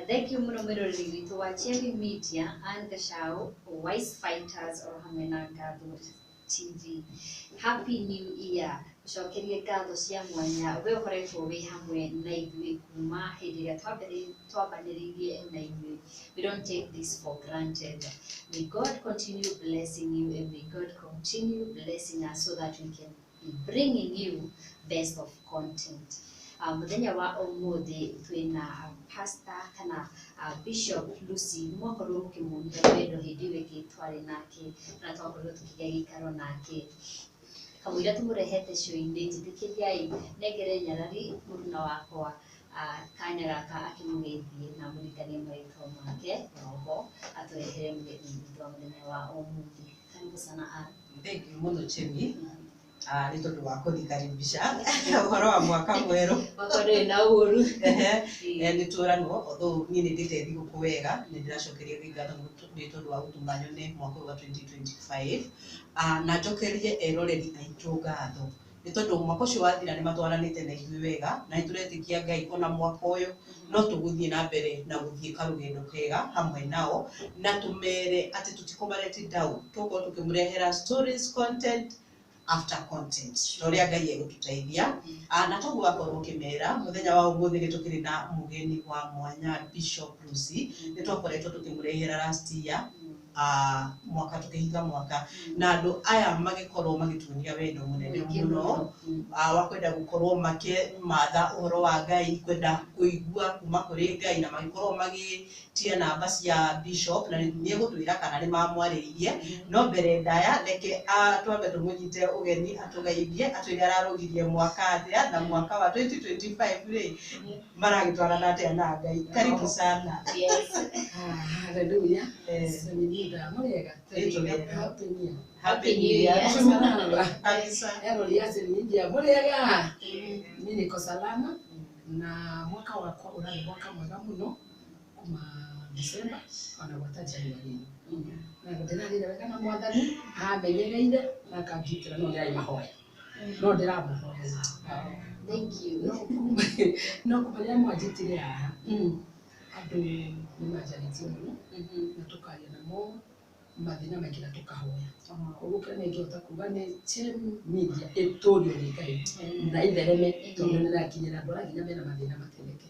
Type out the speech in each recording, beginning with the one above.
Thank you mũno mwĩroreri witũ wa Cherry Media, Ann Gachau, Wise Fighters oro hamwe na Ngatho TV. Happy New Year. Gũcokerie ngatho cia mwanya we ũkoretwo wĩ hamwe na ithuĩ kuma hĩndĩ ĩrĩa twambanĩrĩirie na ithuĩ. We don't take this for granted. May God continue blessing you and may God continue blessing us so that we can be bringing you best of content. Mũthenya wa ũmũthĩ twĩna pastor kana Bishop Lucy. Mwakorwo mũkĩmuonia wendo hĩndĩ ĩyo ĩngĩ twarĩ nake na twakorirwo tũkĩgĩa gĩikaro nake, kamũira tũmũrehete show-inĩ, njĩtĩkĩriai nengere nyarari mũruna wakwa kanya gaka akĩmũgeithie na mũririkanie marĩtwa make, oroho atũrehere mũgeni witũ wa mũthenya wa ũmũthĩ. Karibu sana, Ann. Thank you mũno, Chemi, nĩ tondũ wa kũnikaribisha ũhoro wa mwaka mwerũ. Mwaka ndũrĩ na ũru. Ehe, nĩ tũranwo, although niĩ nĩ ndĩte thigũkũ wega, nĩ ndĩracokeria Ngai ngatho nĩ tondũ wa gũtũma nyone mwaka ũyũ wa 2025. Na njokerie eroreri aitũ ngatho nĩ tondũ mwaka ũcio wathira nĩ matwaranĩte na ithuĩ wega, na nĩ tũretĩkia Ngai ona mwaka ũyũ no tũgũthiĩ na mbere na gũthiĩ karũgendo kega hamwe nao, na tũmere atĩ tũtikũma down, tũgũkorwo tũkĩmũrehera stories, content after content, ta ũrĩa Ngai egũtũteithia. Na toguo wakorwo ũkĩmera, mũthenya wa ũmũthĩ nĩ tũkĩrĩ na mũgeni wa mwanya, Bishop Lucy. Nĩ twakoretwo tũkĩmũrehera last year, mwaka tũkĩhinga mwaka, na andũ aya magĩkorwo magĩtuonia wendo mũnene mũno wa kwenda gũkorwo makĩmatha ũhoro wa Ngai, kwenda kũigua kuma kũrĩ Ngai, na magĩkorwo magĩtia namba cia Bishop, na nĩ egũtwĩra kana nĩ mamwarĩirie. No mbere ndaya, reke twambe tũmũnyite ũgeni atũgeithie, atwĩre ararũgirie mwaka atĩa, na mwaka wa 2025 rĩ, maragĩtwarana atĩa na Ngai. Karibu sana. Yes. Ah, hallelujah. Samininda, murega. Ĩ, tũrĩega. Happy New Year. Happy New Year. Salama. Kabisa. Erori ya Media, murega. Mimi niko salama na mwaka wakwa ũrarĩ mwaka mwega mũno kuma December ona gwata January. Na ndĩrarĩra wega na Mwathani amenyereire na akangitĩra, no ndĩrarĩ mahoya. No ndĩramũhoya. Thank you. No kuma rĩrĩa mwanjĩtire haha, andũ nĩ manjarĩtie mũno na tũkaria namo mathĩna maingĩ na tũkahoya. Koguo kĩrĩa nĩngĩhota kuga nĩ Chem Media ĩtũrio nĩ Ngai na ithereme, tondũ nĩ ĩrakinyĩra andũ arĩa nginya mena mathĩna matendeke.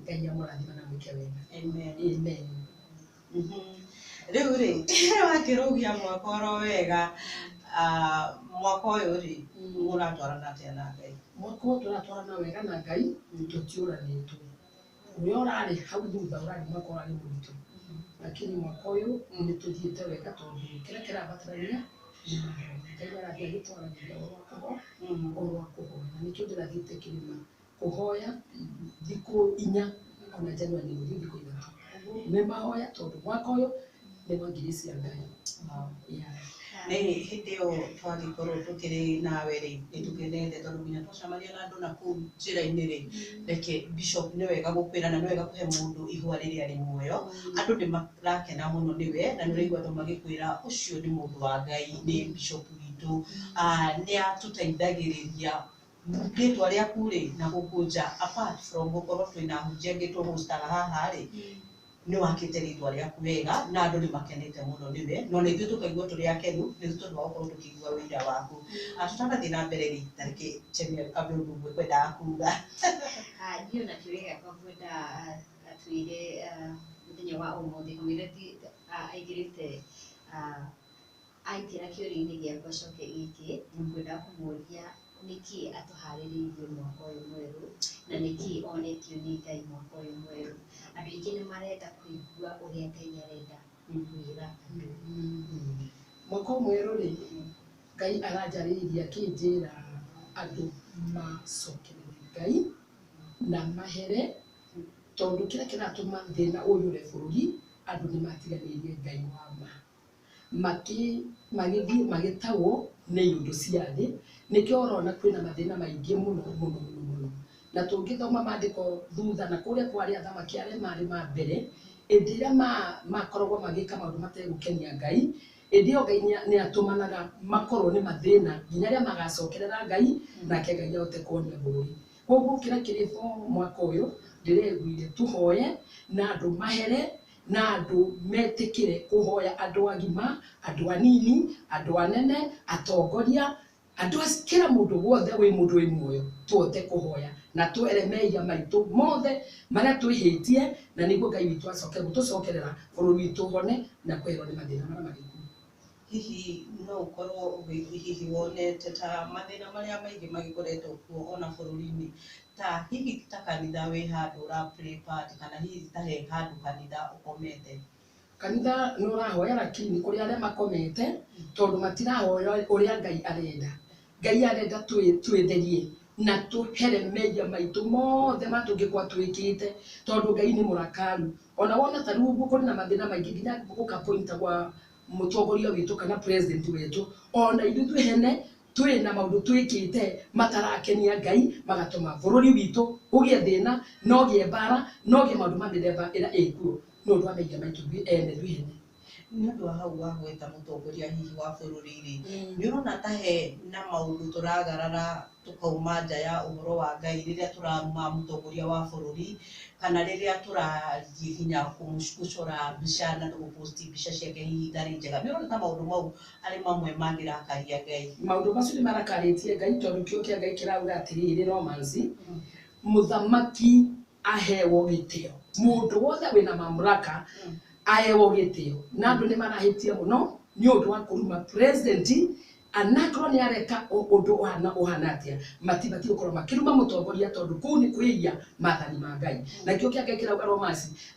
Ngai amũrathime na mwĩke wega. Amen. Amen. Rĩu rĩ, wakĩrũgia mwaka oro wega, mwaka ũyũ rĩ, mũratwarana atĩa na Ngai? Mwaka ũyũ tũratwarana wega na Ngai, tũtiũranĩtwo. Ũrĩa ũrarĩ hau thutha ũrarĩ mwaka ũrarĩ mũritũ, lakini mwaka ũyũ nĩ tũthiĩte wega, tondũ kĩrĩa kĩrabatarania nĩ mahoya. Ngai arathiĩ agĩtwaragĩria ũhoro wa kũhoya, ũhoro wa kũhoya, na nĩkĩo ndĩrathiĩte kĩrĩma kũhoya thikũ 4, ona January nĩ gũthiĩ thikũ 3 nĩ mahoya, tondũ mwaka ũyũ nĩ wa grace ya Ngai. Yeah. Nĩ hĩndĩ ĩyo twagĩkorwo tũkĩrĩ nawe rĩ, nĩ tũkenete tondũ nginya twacemania na andũ na kũu njĩra-inĩ rĩ, reke Bishop, nĩ wega gũkwĩra na nĩ wega kũhe mũndũ ihũa rĩrĩa rĩ muoyo. Andũ nĩ marakena mũno nĩwe, na nĩ ũraigua andũ magĩkwĩra ũcio nĩ mũndũ wa Ngai, nĩ Bishop witũ. Nĩ atũteithagĩrĩria rĩtwa rĩaku rĩ na gũkũ nja, apart from gũkorwo twĩna ahunjia angĩ tũhostaga haha rĩ, nĩ wakĩte rĩtwa rĩaku wega na andũ nĩ makenete mũno nĩwe, no na ithuĩ tũkaigua tũrĩ akenu nĩ tondũ wa gũkorwo tũkĩigua wĩira waku. Tũtanathiĩ na mbere rĩ, ta reke Chemi ambe ũndũ ũmwe kwendaga kuga. Niĩ ona kĩũria gĩakwa ngwenda atwĩre mũthenya wa ũmũthĩ, kamũira aingĩrĩte aingĩra kĩũria-inĩ gĩakwa coke gĩkĩ, ngwenda kũmũria nĩkĩ atũharĩrĩirie mwaka ũyũ mwerũ na nĩkĩ onetio nĩ Ngai mwaka ũyũ mwerũ. Andũ aingĩ nĩ marenda kũigua ũrĩa Ngai arenda kwĩra andũ. Mwaka ũyũ mwerũ rĩ, Ngai aranjarĩirie akĩnjĩra andũ macokerere Ngai na mahere, tondũ kĩrĩa kĩratũma thĩna ũyũre bũrũri, andũ nĩ matiganĩirie Ngai wa ma, magĩthiĩ magĩtagwo nĩ iũndũ cia thĩ. Nĩkĩo ũrona kwĩna mathĩna maingĩ mũno mũno mũno mũno. Na tũngĩthoma maandĩko thutha na kũrĩa kwarĩ athamaki arĩa marĩ ma mbere, hĩndĩ ĩrĩa makoragwo magĩka maũndũ mategũkenia Ngai, hĩndĩ ĩyo Ngai nĩ atũmanaga makorwo nĩ mathĩna nginya arĩa magacokerera Ngai, nake Ngai ahote kuonia bũrũri. Koguo kĩrĩa kĩrĩ bo mwaka ũyũ Ndĩreguire tũhoye na andũ mahere na andũ metĩkĩre kũhoya, andũ agima, andũ anini, andũ anene, atongoria, andũ kila mũndũ wothe wĩ mũndũ wĩ muoyo, tuote kũhoya na twere mehia maitũ mothe marĩa twĩhĩtie, na nĩguo Ngai witũ acoke gũtũcokerera, bũrũri witũ ũhone na kweherwo nĩ mathĩna marĩa marĩ kuo. Hihi no ũkorwo hihi wonete ta mathĩna marĩa maingĩ magĩkoretwo kuo ona bũrũri-inĩ, ta hihi ta kanitha wĩ handũ ũra play part, kana hihi ta he handũ kanitha ũkomete? Kanitha nĩ ũrahoya, lakini kũrĩ arĩa makomete tondũ matirahoya ũrĩa Ngai arenda. Ngai arenda twĩtherie na tũhere mehia maitũ mothe ma tũngĩkorwo twĩkĩte, tondũ Ngai nĩ mũrakaru. Ona wona ta rĩu ũguo kũrĩ na mathĩna maingĩ nginya gũka point gwa mũtongoria witũ kana president witũ, ona ithuĩ twĩhene twĩ na maũndũ twĩkĩte matarakenia Ngai, magatũma bũrũri witũ ũgĩe thĩna, na ũgĩe mbara, na ũgĩe maũndũ ma mĩthemba ĩrĩa ĩkuo nĩ ũndũ wa mehia maitũ ithuĩ ene twĩhene. Nĩ ũndũ wa hau wa gweta mũtongoria hihi wa bũrũri rĩ, nĩ ũrona ta he na maũndũ tũragarara tũkauma nja ya ũhoro wa Ngai rĩrĩa tũraruma mũtongoria wa bũrũri, kana rĩrĩa tũrathiĩ nginya gũcora mbica na gũposti mbica ciake hihi itarĩ njega? Nĩ ũrona ta maũndũ mau arĩ mamwe mangĩrakaria Ngai? Maũndũ macio nĩ marakarĩtie Ngai, tondũ kĩo kĩa Ngai kĩrauga atĩrĩrĩ, Romans, mũthamaki ahewo gĩtĩo, mũndũ wothe wĩna mamlaka ahewo gĩtĩo. Na andũ nĩ marahĩtia mũno nĩ ũndũ wa kũruma president, anakorwo nĩ areka ũndũ ũhana ũhana atĩa, matibatiĩ gũkorwo makĩruma mũtongoria, tondũ kũu nĩ kwĩhia maathani ma Ngai. Na kĩo kĩa Ngai kĩrauga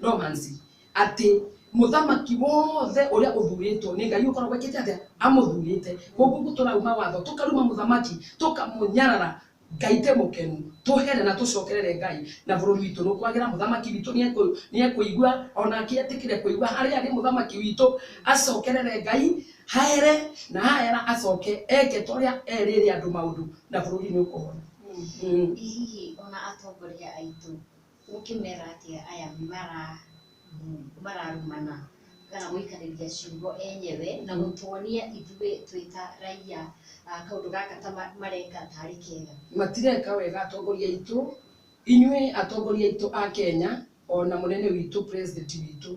Romans atĩ mũthamaki wothe ũrĩa ũthurĩtwo nĩ Ngai ũkoragwo ekĩte atĩa? Amũthurĩte. Koguo ũguo tũrauma watho, tũkaruma mũthamaki, tũkamũnyarara, Ngai te mũkenu. Tũhere na tũcokerere Ngai, na bũrũri witũ nĩ ũkwagĩra. Mũthamaki witũ nĩ ekũigua, onake etĩkĩre kũigua harĩa arĩ. Mũthamaki witũ acokerere Ngai, haere na haera, acoke eke ta ũrĩa erĩire andũ maũndũ, na bũrũri nĩ ũkũhona. Hihi ona atongoria aitũ ũngĩmera atĩa aya mararumana kana gũikarĩria ciugo enyewe na gũtuonia ithuĩ twĩ ta raia kaũndũ gaka ta mareka tarĩ kega? Matireka wega atongoria aitũ. Inyuĩ atongoria aitũ a Kenya, ona mũnene witũ, president witũ,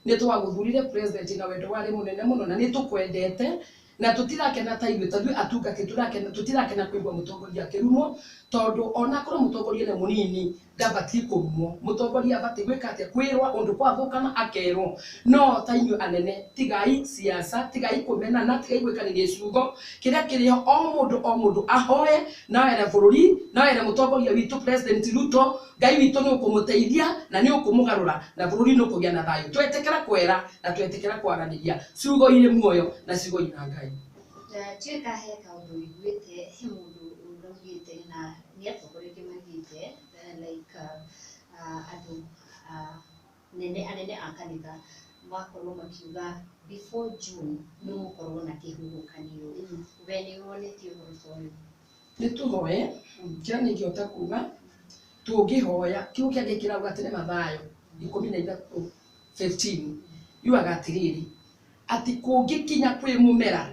nĩ twagũthurire president na wendo warĩ mũnene mũno, na nĩ tũkwendete, na tũtirakena ta ithuĩ, ta ithuĩ atungati tũrakena, tũtirakena kũigua mũtongoria akĩrumwo, tondũ onakorwo mũtongoria nĩ mũnini, ndabatiĩ kũrumwo. Mũtongoria abatiĩ gwĩka atĩa? Kwĩrwo ũndũ kwathũkana, akerwo. No ta inyuĩ anene, tigai siasa, tigai kũmenana, tigai gwĩkanĩria ciugo. Kĩrĩa kĩrĩho, o mũndũ o mũndũ ahoe na ere bũrũri, na ere mũtongoria witũ President Ruto, Ngai witũ nĩ ũkũmũteithia na nĩ ũkũmũgarũra, na bũrũri nĩ ũkũgĩa na thayũ, twetĩkĩra kwera na twetĩkĩra kwaranĩria ciugo irĩ muoyo na ciugo ina Ngai. Ndiũĩ ka he kaũndũ ũiguĩte, he mũndũ ũraugĩte, na nĩ atongoria angĩ maugĩte, like andũ nene anene a kanitha makorwo makiuga before June nĩ gũkorwo na kĩhuhũkanio. We nĩ wonete ũhoro ta ũyũ? Nĩ tũhoe. Kĩrĩa ningĩhota kuga, tũngĩhoya, kiugo kĩa Ngai kĩrauga atĩ nĩ Mathayo 13:15 yugaga atĩrĩrĩ, atĩ kũngĩkinya kwĩ mũmera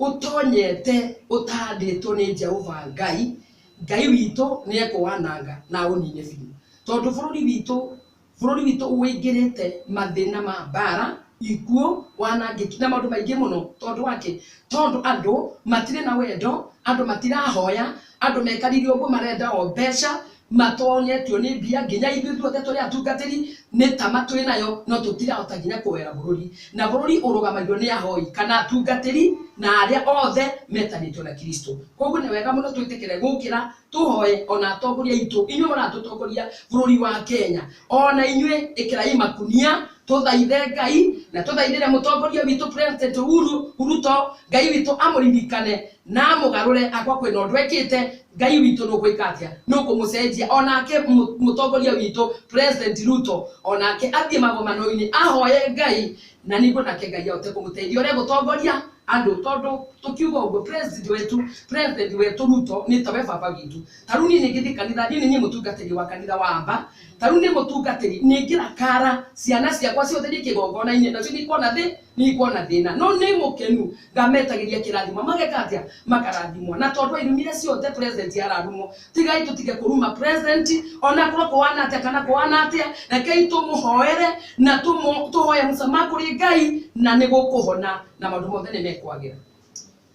ũtonyete ũtandĩtwo nĩ Jehova Ngai, Ngai witũ nĩ ekũwananga na ũnine biũ, tondũ bũrũri witũ ũingĩrĩte mathĩna ma mbara, ikuũ, wanangĩki na maũndũ maingĩ mũno. Tondũ wake, tondũ andũ matirĩ na wendo, andũ matirahoya, andũ mekarire ũguo marenda o mbeca, matonyetio nĩ mbia. Nginya ithuĩ ithuothe tũrĩ atungatĩri nĩ tama twĩ nayo, no tũtirahota nginya kũwera bũrũri. Na bũrũri ũrũgamagio nĩ ahoi kana atungatĩri na arĩa othe metanĩtio na Kristo. Koguo nĩ wega mũno twĩtĩkĩre gũkĩra tũhoe. Ona atongoria aitũ, inyuĩ mũratũtongoria bũrũri wa Kenya, ona inyuĩ ĩkĩrai makunia, tũthaithe Ngai na tũthaithĩre mũtongoria witũ President Uhuru Ruto, Ngai witũ amũririkane na amũgarũre. Akwa kwĩna ũndũ ekĩte, Ngai witũ nũgwĩka atĩa? Nũkũmũcenjia. Onake mũtongoria witũ President Ruto, onake athiĩ magomano-inĩ ahoye Ngai, na nĩguo nake Ngai ahote kũmũteithia ũrĩa gũtongoria andũ, tondũ tũkiuga ũguo, president wetu Ruto nĩ tawe baba witũ. Ta rĩu niĩ nĩngĩthiĩ kanitha, niĩ nĩ niĩ mũtungatĩri wa kanitha wa amba. Ta rĩu nĩ mũtungatĩri, nĩngĩrakara ciana ciakwa ciothe nĩ kĩgongona-inĩ, nacio nĩ ikuona thĩ. Nikuona thina no nĩ mũkenu ngametagĩria kĩrathimo mageka atĩa makarathimwo na tondũ irumire ciothe president ararumwo tigai tũtige kũruma president ona korwo kũhana atĩa kana kũhana atĩa rekei tũmũhoere na tũhoe msamaha kũrĩ Ngai na nĩ gũkũhona na maũndũ mothe nĩ mekwagĩra.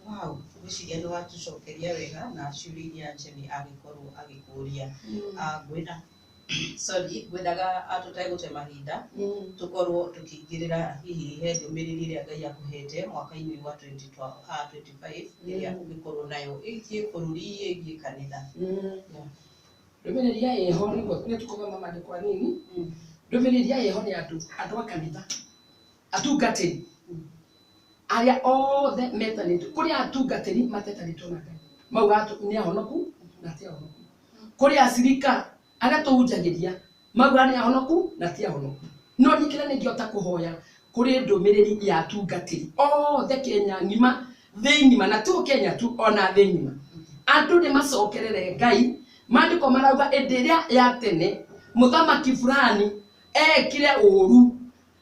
Wow, ngwĩciria nĩ watũcokeria wega na ciũria iria Jemmy agĩkorwo agĩkũria. Ngwenda sorry ngwendaga tũtegũte mahinda tukorwo tukĩingĩrĩra hihi he ndũmĩrĩri ĩrĩa Ngai akũhete mwaka-inĩ wa 2025 ĩrĩa ũngĩkorwo nayo ĩgiĩ bũrũri ĩgiĩ kanitha. Ndũmĩrĩri ya ĩho nĩ tũkũthoma maandĩko anini. Ndũmĩrĩri ya ĩho nĩ andũ a kanitha atungatĩri arĩa othe metanĩtwo kũrĩ atungatĩri matetanĩtwo na Ngai mauga nĩ ahonoku na ti ahonoku kũrĩ acirika arĩa tũhunjagĩria mauga nĩ ahonoku na ti ahonoku no niĩ kĩrĩa nĩngĩhota kũhoya kũrĩ ndũmĩrĩri ya atungatĩri othe Kenya ng'ima thĩ ng'ima na to Kenya tu ona thĩ ng'ima andũ nĩ macokerere Ngai maandĩko marauga ĩndĩ ĩrĩa ya tene mũthamaki fulani ekire ũru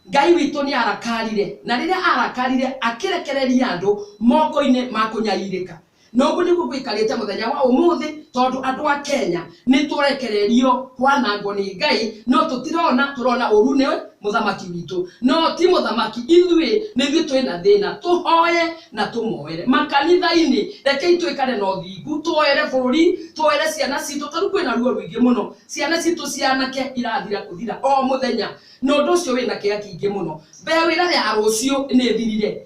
Ngai witũ nĩ arakarire na rĩrĩa arakarire akĩrekereria andũ moko-inĩ ma kũnyarirĩka na ũguo nĩguo gwĩkarĩte mũthenya wa ũmũthĩ tondũ andũ a Kenya nĩ tũrekererio kwanangwo nĩ Ngai no tũtirona tũrona ũru nĩ mũthamaki witũ no ti mũthamaki ithuĩ nĩ ithuĩ twĩna thĩna tũhoye na tũmoere makanitha-inĩ rekei twĩkare na ũthingu twoere bũrũri twoere ciana citũ tondũ kwĩna ruo rũingĩ mũno ciana citũ cianake irathira kũthira o mũthenya na ũndũ ũcio wĩna kĩeha kĩingĩ mũno mbeũ ĩrĩa ya rũciũ nĩ ĩthirire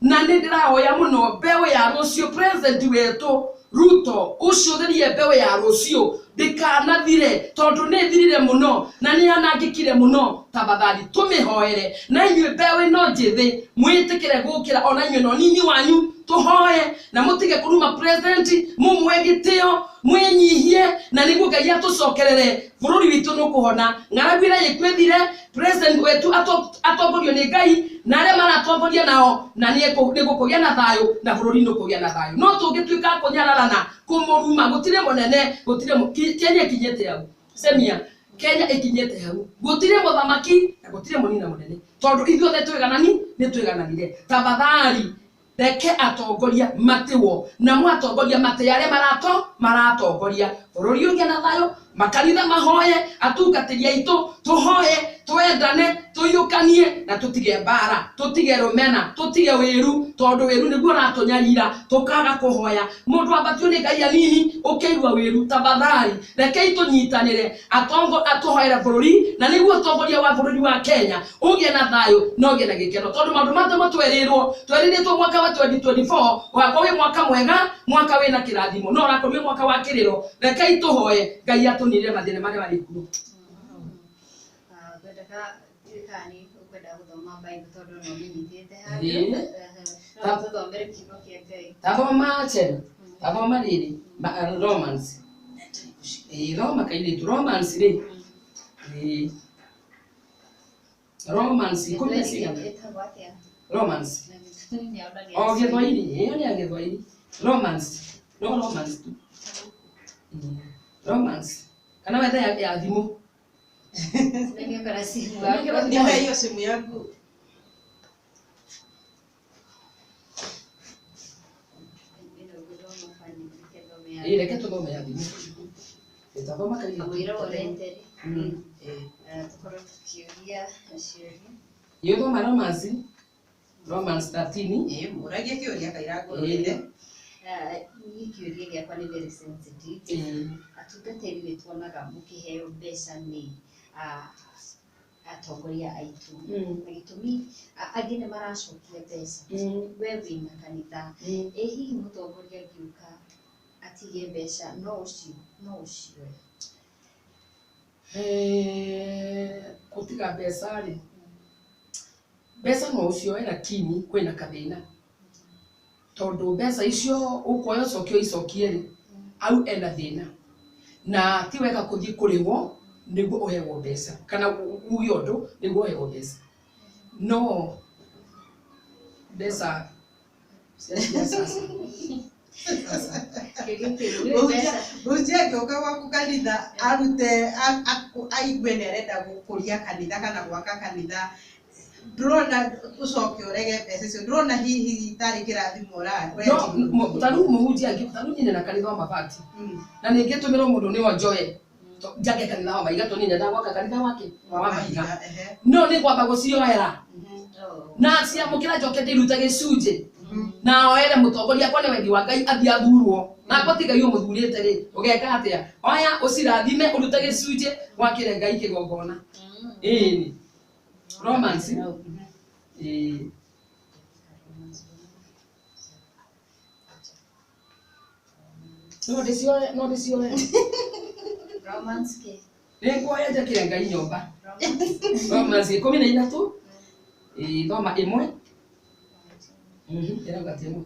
na nĩ ndĩrahoya mũno mbeũ ya rũciũ president wetũ Ruto ũcũthĩrie mbeũ ya rũciũ ndĩkanathire tondũ nĩ ĩthirire mũno na nĩ yanangĩkire mũno tafadhali tũmĩhoere na inyuĩ mbeũ ĩno njĩthĩ mwĩtĩkĩre gũkĩra ona inyuĩ na ũnini wanyu tũhoe na mũtige kũruma president mũmũhe gĩtĩo mwĩnyihie na nĩguo Ngai atũcokerere bũrũri witũ nĩ ũkũhona ng'aragu ĩrĩa ĩkwĩthire president wetu atongorio nĩ Ngai na arĩa maratongoria nao na nĩ gũkũgĩa na thayũ na bũrũri nĩ ũkũgĩa na thayũ no tũngĩtuĩka kũnyararana kũmũruma gũtirĩ mũnene gũtirĩ Kenya ĩkinyĩte hau Semia Kenya ĩkinyĩte hau gũtirĩ mũthamaki na gũtirĩ mũnini na mũnene tondũ ithuothe twĩganani nĩ twĩgananire tafadhali reke atongoria matiwo namo atongoria matĩe arĩa maratongoria bũrũri ũgĩe na thayũ makanitha mahoye atungatĩri aitũ tũhoye twendane tũiyũkanie na tũtige mbara tũtige rũmena tũtige wĩru tondũ wĩru nĩguo ũratũnyarira tũkaga kũhoya mũndũ ambatio nĩ Ngai anini ũkĩigua wĩru tafadhali rekei tũnyitanĩre atũhoere bũrũri na nĩguo ũtongoria wa bũrũri wa Kenya ũgĩe na thayũ na ũgĩe na gĩkeno tondũ maũndũ matemo twerĩrwo twerĩrĩtwo mwaka wa 2024 ũgakorwo wĩ mwaka mwega mwaka wĩna kĩrathimo no ũrakorwo wĩ mwaka wa kĩrĩro rekei tũhoye Ngai atũnire mathĩna marĩa marĩ kuo. Ngwendaga ndirikani ũkwenda gũthoma Bible tondũ no ũmĩnyitĩte handũ no tũthomere kiugo kĩa Ngai. Tathoma Chen tathoma rĩrĩ Romans thoma kairĩtu Romans rĩ Romans ikũmi na cigana Romans o Gĩthwaĩri ĩyo nĩ ya Gĩthwaĩri Romans no Romans tu Romans kana wethe ya thimũ. Nipe hiyo simu yangu. Reke tũthome ya thimũ. Ĩtathoma kairĩtu. Kamũira ũrete rĩ tũkorwo tũkĩũria ciũria. Ĩthoma Romans Romans 13. Mũragia kĩũria kaira ngũrorete. Niĩ kĩũria gĩakwa nĩ very sensitive. Atungatĩri nĩ tuonaga mũkĩheo mbeca nĩ atongoria aitũ na gĩtũmi angĩ nĩ maracokia mbeca we wĩna kanitha ĩ hihi mũtongoria angĩũka atige mbeca no ũcioe? Gũtiga mbeca rĩ mbeca no ũcioe lakini kwĩna kathĩna tondũ mbeca icio ũkuoya ũcoke ũicokie rĩ au ena thĩna na ti wega kũthiĩ kũrĩhwo nĩguo ũheagwo mbeca kana uge ũndũ nĩguo ũheagwo mbeca no mbeca cia siasa. Mũhunjia angĩũka gwaku kanitha arute aigue nĩ arenda gũkũria kanitha kana gwaka kanitha Ndũrona ũcoke ũrege mbeca icio, ndũrona hihi tarĩ kĩrathimo No ta rĩu mũhunjia angĩ, ta rĩu niĩ na kanitha wa mabati. Na ningĩtũmĩrwo mũndũ nĩ onjoe njake kanitha wa mahiga, tondũ niĩ nyendaga gwaka kanitha wake wa mahiga. No nĩ ngwamba gũcioera na ciamũkĩra njoke ndĩrute gĩcunjĩ na oere mũtongoria akwa nĩ wendi wa Ngai athiĩ athurwo, na akwa ti Ngai ũmũthurĩte rĩ, ũgeka atĩa? Oya ũcirathime ũrute gĩcunjĩ wakĩre Ngai kĩgongona. Ĩni Romans. Ĩĩ. No ndĩcioe, no ndĩcioe. Romans ke. Nĩ nguoya njakĩre Ngai nyũmba. Romans 13. Ĩĩ, thoma 1. Ĩrauga atĩa ĩmwe?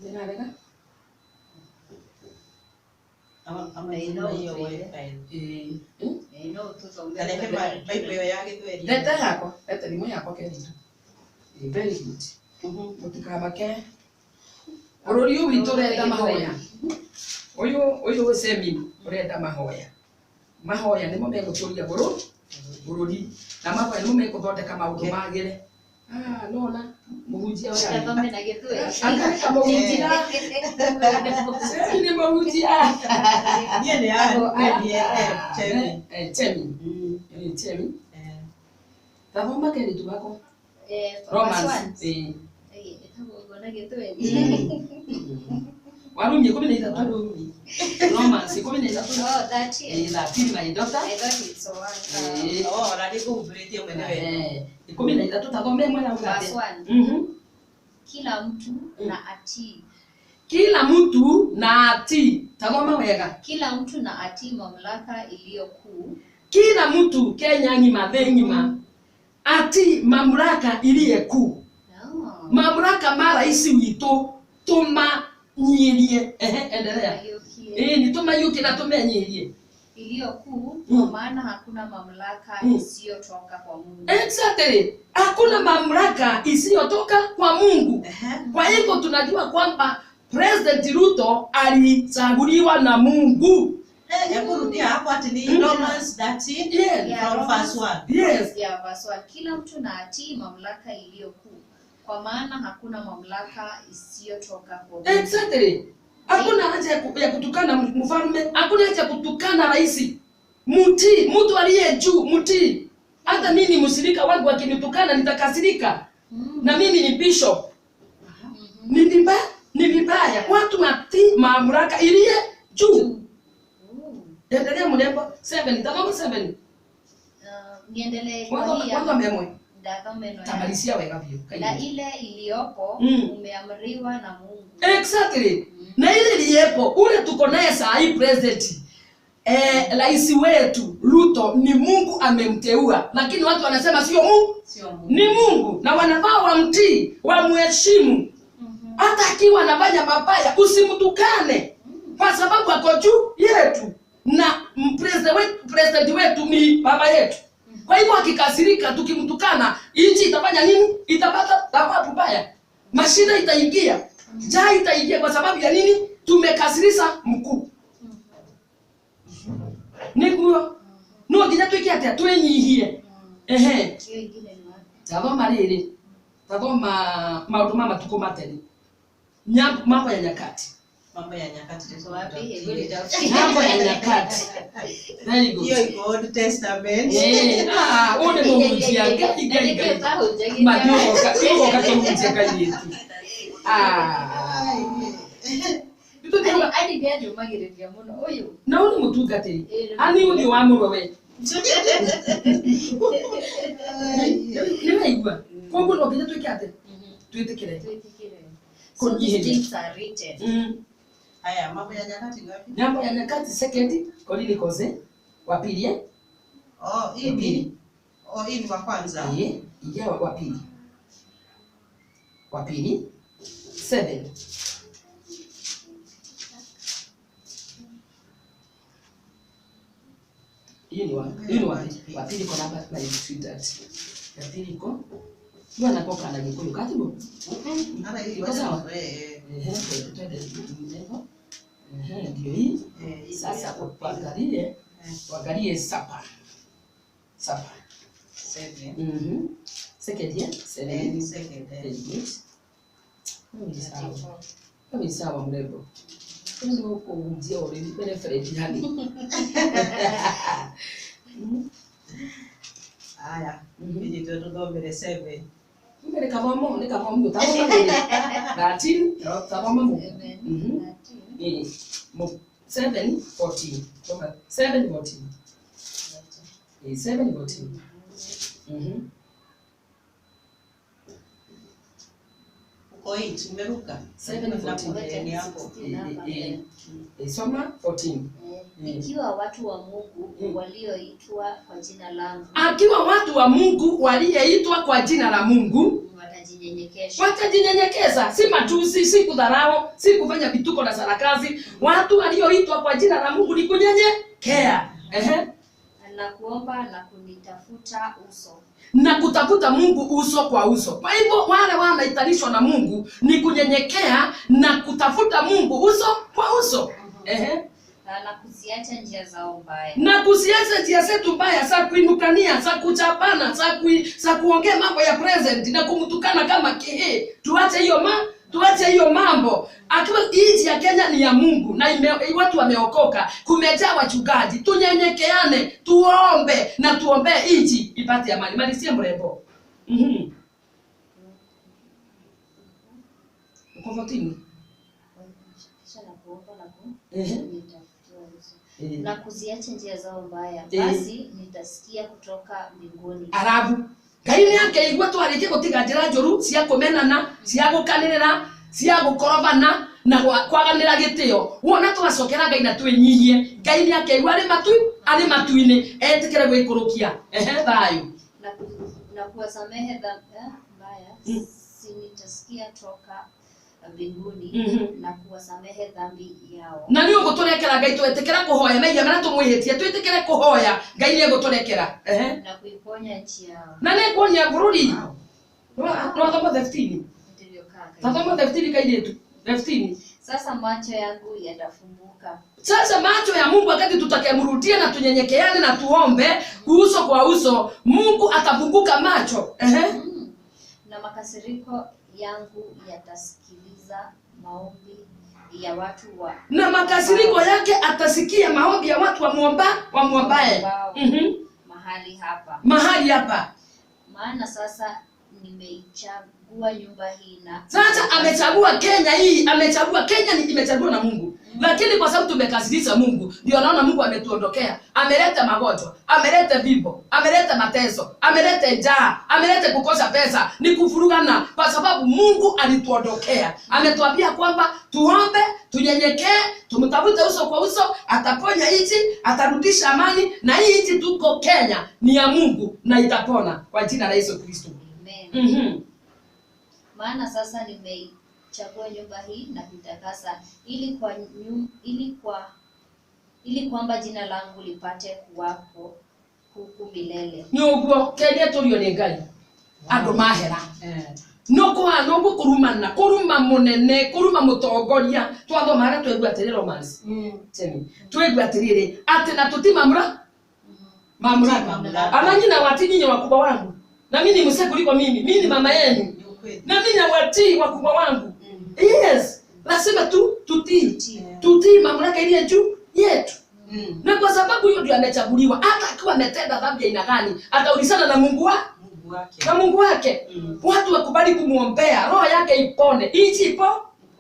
Ndĩrarega? Ama ĩno iyo wifi. Ĩĩ. No tũthome. Karehe Bible ĩyo ya Gĩthweri. Leta yakwa, leta thimũ yakwa Keritu. Ĩĩ, very good. Mũtikamake. Bũrũri ũyũ witũ ũrenda mahoya. Ũyũ ũyũ Semi ũrenda mahoya. Mahoya nĩmo megũtũria bũrũri na mahoya nĩmo megũthondeka maũndũ magĩre. Ah, nona mũhunjia ũyũ. Tũthome na Gĩthweri. Angarĩka mũhunjia. Semi nĩ mũhunjia. Niĩ nĩ ya Chemi. Chemi. Chemi. Tathoma Keritu gakwa. Romans. Romans. Ĩĩ. Ĩtagwo ũguo na Gĩthweri. Warumi 13. Romans 13. Oh, that is. Ĩĩ, 13 my daughter. I thought it's one. Ĩĩ. Oh, na nĩngũhumbĩrĩtie mwene wega. 13 tathome ĩmwe na Verse ũgate. 1. Kila mtu na atii. Kila mtu na atii. Tathoma wega. Kila mtu na atii mamlaka iliyo kuu. Kila mtu Kenya ng'ima, thĩ ng'ima atii mamlaka iliye kuu. No. Mamlaka ma rais witũ tũmanyirie. Ehe, endelea. Mayukie. Ĩĩ, nĩ tũmayukie na tũmenyirie. Iliyo kuu kwa maana hakuna mamlaka isiyotoka kwa Mungu. Exactly. Hakuna mamlaka isiyotoka kwa Mungu. Kwa hivyo tunajua kwamba President Ruto alichaguliwa na Mungu. Hebu rudia hapo ati ni Romans 13 Yes. Yeah, from verse 1. Yes. Yeah, verse 1. Kila mtu na atii mamlaka iliyo kuu kwa maana hakuna mamlaka isiyotoka kwa Mungu. Exactly. Hakuna haja ya kutukana mfalme, hakuna haja ya kutukana rais. Mtii, mtu aliye juu, mtii. Hata mimi mshirika wangu akinitukana nitakasirika. Na mimi ni bishop. Ni vibaya, ni vibaya. Watu watii mamlaka iliye juu. Endelea mrembo. 7, tazama 7. Niendelee kwa Mwanzo hii mwanzo memwe. ndathome no ya. Tamalisia wega biũ. Na ile iliyopo umeamriwa na Mungu. Exactly. Na ile iliyepo ule tuko naye saa hii president. Rais wetu Ruto ni Mungu amemteua, lakini watu wanasema sio Mungu, Sio Mungu. ni Mungu, na wanafaa wamtii, wamheshimu. Hata akiwa anafanya mabaya usimtukane, kwa sababu ako juu yetu na president wetu ni baba yetu. Kwa hivyo akikasirika tukimtukana, nchi itafanya nini? Itapata thawabu baya, mashida itaingia, njaa itaingia. Kwa sababu ya nini? Tumekasirisha mkuu. Niguo no nginya twike atia? Twinyihie. Ehe, Hiyo ingine ni wapi? tathoma rĩrĩ, tathoma maũndũ ma matukũ ma tene, mambo ya nyakati, Mambo ya nyakati Iko wapi? Hebu nitafute. mambo ya nyakati. Very good. Hiyo iko Old Testament. Ah, ũyũ nĩ mũhunjia Ngai, Ngai, Ngai. Mathiũgoka, thiũgoka kũhunjia kairĩtu. Ah. Nĩtũthiaga- Hadi nĩanjũmagĩrĩria mũno ũyũ. Na ũyũ nĩ mũtungatĩri. Ani ũthiũ wa mũrwe we. Nĩ waigua? Koguo no nginya twĩke atĩa? Twĩtĩkĩre. Twĩtĩkĩre. So these things are written. Haya, mambo ya nyakati ngapi? Mambo ya nyakati second Chronicles wa pili eh? Oh, hii ni oh, hii ni wa kwanza. Eh, ingia wa pili. Wa pili 7. Hii ni wa hii ni wa pili. Wa pili kwa namba na sweetheart. Ya pili iko. Mwana kwa kana Gikuyu katibu. Hata hii Iko sawa? Eh, Ehe, twende mjengo. Ehe, ndio hii. eh. Sasa uangalie Tuangalie sapa. Sapa. 7. Second yeah? 7. Ni second. Very good. Ni sawa. Ni sawa mrembo. Ndio kuhunjia already reference yani. Aya. Ndio tuthomere 7. Mbere kathomo ni kathomo tathoma 13 tathoma mu. Eh, 7 14. 7 14. Eh, 7 14. Uko 8 umeruka. 7 14. Ni hapo. Soma 14. Ikiwa watu wa Mungu walioitwa kwa jina langu, akiwa watu wa Mungu walioitwa kwa jina la Mungu watajinyenyekesha, watajinyenyekeza, si matusi, si kudharau, si kufanya vituko na sarakazi. Watu walioitwa kwa jina la Mungu ni kunyenyekea. Ehe, na kuomba na kunitafuta uso, na kutafuta Mungu uso kwa uso. Kwa hivyo wale wanaitanishwa na Mungu ni kunyenyekea na kutafuta Mungu uso kwa uso. Ehe, na kuziacha njia zao mbaya, na kusiacha njia zetu mbaya za kuinukania, za kuchapana, za kuongea mambo ya present na kumtukana kama kihe. Tuache hiyo tuache hiyo mambo. Akiwa nchi ya Kenya ni ya Mungu na watu wameokoka, kumejaa wachungaji. Tunyenyekeane, tuombe na tuombee nchi ipate amani. Malizie mrembo. Uko 14. Kisha na kuomba na kunitafuta uso na kuziacha njia zao mbaya, basi nitasikia kutoka mbinguni. Arabu Ngai nĩ akeigua twarĩkia gũtiga njĩra njũru cia kũmenana, cia gũkanĩrĩra, cia gũkorobana na kwaganĩra gĩtĩo. Wona twacokera Ngai na twĩnyihie, Ngai nĩ akeigua arĩ matu-inĩ etĩkĩre gwĩkũrũkia. Ehe, thayũ. Na kuwasamehe dhambi mbaya, si nitasikia toka mbinguni na kuwasamehe dhambi yao. Na nĩ ũgũtũrekera Ngai, twetĩkĩra kũhoya mehia marĩa tũmwĩhĩtie, twĩtĩkĩre kũhoya Ngai nĩ egũtũrekera. Ehe, na kuiponya nchi yao. Na nĩ kuonia bũrũri. Twathoma 15. Tazama 15 kairĩtu. 15. Sasa macho yangu yatafumbuka. Sasa macho ya Mungu wakati tutakemrudia na tunyenyekeane na tuombe uso kwa uso, Mungu atafunguka macho. Ehe. Na makasiriko yangu yatasikiliza maombi ya watu wa, na makasiriko yake atasikia maombi ya watu wa muombae. Mahali hapa. Mahali hapa. Maana sasa nimeichagua nyumba hii na sasa amechagua Kenya hii, amechagua Kenya ni imechagua na Mungu. Lakini kwa sababu tumekasirisha Mungu, ndio naona Mungu ametuondokea. Ameleta magonjwa, ameleta vifo, ameleta mateso, ameleta njaa, ameleta kukosa pesa, ni kuvurugana kwa sababu Mungu alituondokea. Ametuambia kwamba tuombe, tunyenyekee, tumtafute uso kwa uso, ataponya nchi, atarudisha amani, na hii nchi tuko Kenya ni ya Mungu na itapona kwa jina la Yesu Kristo. Amen. Maana sasa nimeichagua nyumba hii na kuitakasa ili kwamba jina langu lipate kuwapo huku milele. Ni uguo Kenya turio ni Ngai. Andu mahera. No kwa no kurumana, kuruma munene, kuruma mutongoria. Twathoma haria twegua atiri romance. Temi. Twegua atiriri ati na tutimamura mamlaka. Ama nyina wati nyinyi wakubwa wangu. Na mimi ni mzee kuliko mimi. Mimi ni mama yenu. Na mimi nawatii wakubwa wangu. Yes, lazima tu tutii. Tutii mamlaka ile juu yetu. Na kwa sababu hiyo ndio amechaguliwa, hata akiwa ametenda dhambi aina gani, ataulizana na Mungu wake. Na Mungu wake. Watu wakubali kumuombea, roho yake ipone, nchi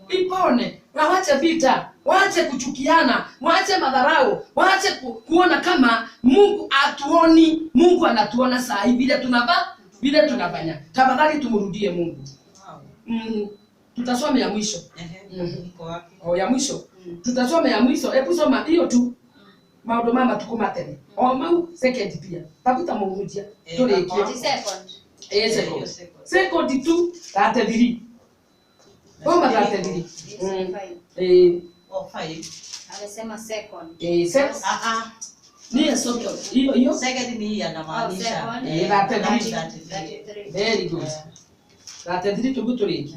ipone. Na waache vita, waache kuchukiana, waache madharau, waache kuona kama Mungu atuoni. Mungu anatuona saa hii vile tunavaa, vile tunafanya. Tafadhali tumrudie Mungu. Tutasoma ya mwisho. Oh, ya mwisho. Tutasoma ya mwisho. Hebu soma hiyo tu. Maundu mama tukumatene. O mau second pia. Tafuta muhunjia. Turikie. Second. Second. Second tu 33. Soma 33. Oh, 5. Amesema second. Second. Ni second. Hiyo hiyo. Second ni hii anamaanisha. 33. Very good. 33 tuguturiki.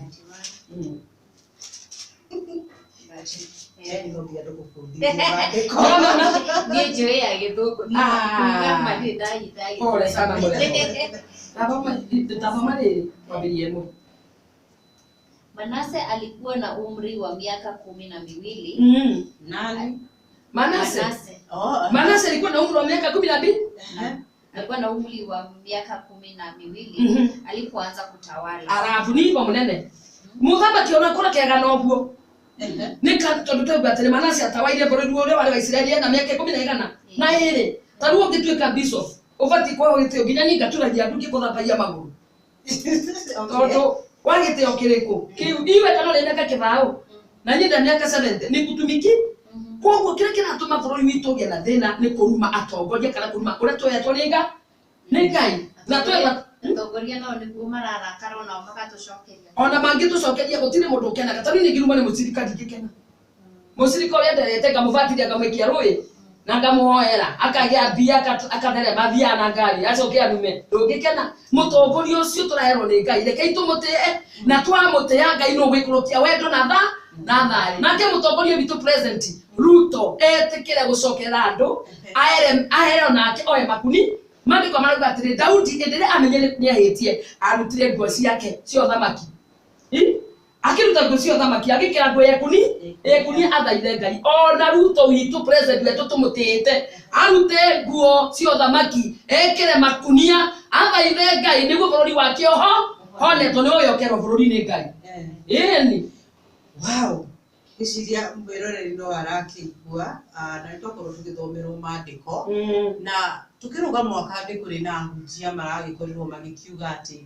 Jeni no nginya ndũgũbundithie maandĩko. No, no, no. Niĩ njũĩ ya gĩthũngũ. Ah. Kuuga ma ndirĩ ndanyita gĩthũngũ. Pole sana mũrembo. Tathoma rĩrĩ kwambĩrĩria ĩmwe. Manase alikuwa na umri wa miaka 12. Nani? Manase. Manase Oh, Manase alikuwa na umri wa miaka 12. ehe. alikuwa na umri wa miaka 12 alipoanza kutawala. Arabu ni ibo munene. Muthamaki ona kora kega noguo. Ehe. Nĩ tondũ twauga atĩrĩ Manase atawaire bũrũri ũrĩa warĩ wa Isiraeli ena mĩaka ikũmi na igana na ĩrĩ. Ta rĩu ũngĩtuĩka bishop ũbatiĩ kũheo gĩtĩo nginya niĩ ngaturagia andũ ngĩkũthambagia magũrũ. Okay. Tondũ wa gĩtĩo kĩrĩkũ kĩu iwe kana ũrĩ mĩaka kĩbaũ na niĩ nda mĩaka 70 nĩ ngutumiki. Koguo kĩrĩa kĩratũma bũrũri witũ ũgĩe na thĩna nĩ kũruma atongoria kana kũruma ũrĩa twetwo nĩ nĩ Ngai na twetha Atongoria nao nĩguo mararakara onao magatũcokeria. Ona mangĩtũcokeria gũtirĩ mũndũ ũkenaga. Ta rĩu niĩ ngĩrumwo nĩ mũcirika ndingĩkena. Mũcirika ũrĩa nderete ngamũbatithia ngamũikia rũĩ na ngamũhoera akagĩa mbia akatherema athiaga na ngari acoke arume, ndũngĩkena. Mũtongoria ũcio tũraherwo nĩ Ngai, rekei tũmũtĩe, na twamũtĩa Ngai nĩ ũgũikũrũkia wendo na tha na thayũ. Nake mũtongoria witũ President Ruto etĩkĩre gũcokerera andũ, aere ahere onake oe makuni. Maandĩko marauga atĩrĩ, Daudi hĩndĩ ĩrĩa amenyire nĩahĩtie arutire nguo ciake cia ũthamaki. Akĩruta nguo cia ũthamaki agĩkĩra nguo ya ikuni ĩkunia athaithe Ngai. Ona Ruto witũ president wetũ tũmũtĩĩte arute nguo cia ũthamaki ekĩre makunia athaithe Ngai nĩguo bũrũri wake oho hone tondũ nĩwe ũyokerwo bũrũri nĩ Ngai. Eh. Ĩni. Wow. Ngwĩciria mwĩroreri no arakĩigua, na nĩ twakorwo tũgĩthomerwo maandĩko na tukĩrũga mwaka nĩ kũrĩ na ahunjia maragĩkorirwo magĩkiuga atĩ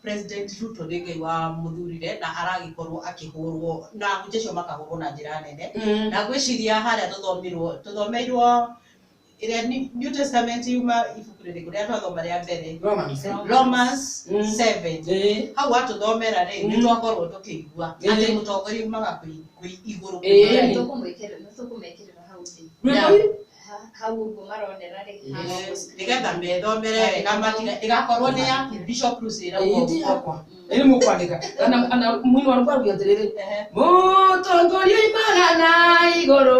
President Ruto nĩ Ngai wamũthurire na aragĩkorwo akĩhũrwo na ahunjia acio makahũrwo na njĩra nene. Na ngwĩciria harĩa tũthomirwo tũthomeirwo ĩrĩa New Testament yuma ibuku rĩrĩkũ rĩrĩa twathoma rĩa mbere? Romans. Romans 7. Ĩĩ. Hau watũthomera rĩ, nĩ twakorwo tũkĩigua atĩ mũtongoria umaga kwĩ igũrũ. Ĩĩ. Nĩtũkũmekĩrĩra hau thĩ. Rwĩmbo Hau ũguo maronera rĩ, haha ũguo screen. Nĩgetha methomere wega matiga ĩgakorwo nĩ ya Bishop Bruce ĩrauga Ĩĩ, ti ũguo. yakwa. Ĩĩ, mũkwandĩka. Ana mwini wa rwĩmbo aruga atĩrĩrĩ, mũtongoria imaga na igũrũ,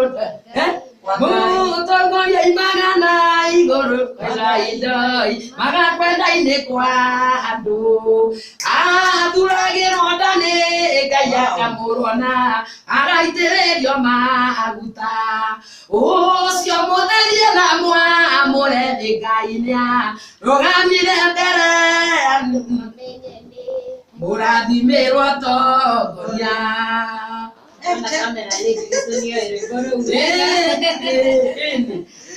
eh? Mũtongoria imaga na igũrũ kwenda indoi magakwenda-inĩ kwa andũ athuragĩrwo nda nĩ Ngai akamũrwo na agaitĩrĩrio maguta ũcio mũtherie na mwamũre nĩ Ngai nĩarũgamire mbere Mamenye nĩ mũrathimĩrwo atongoria. Ona kamera rĩngĩ nĩyo rwĩmbo rũu. Ĩĩ.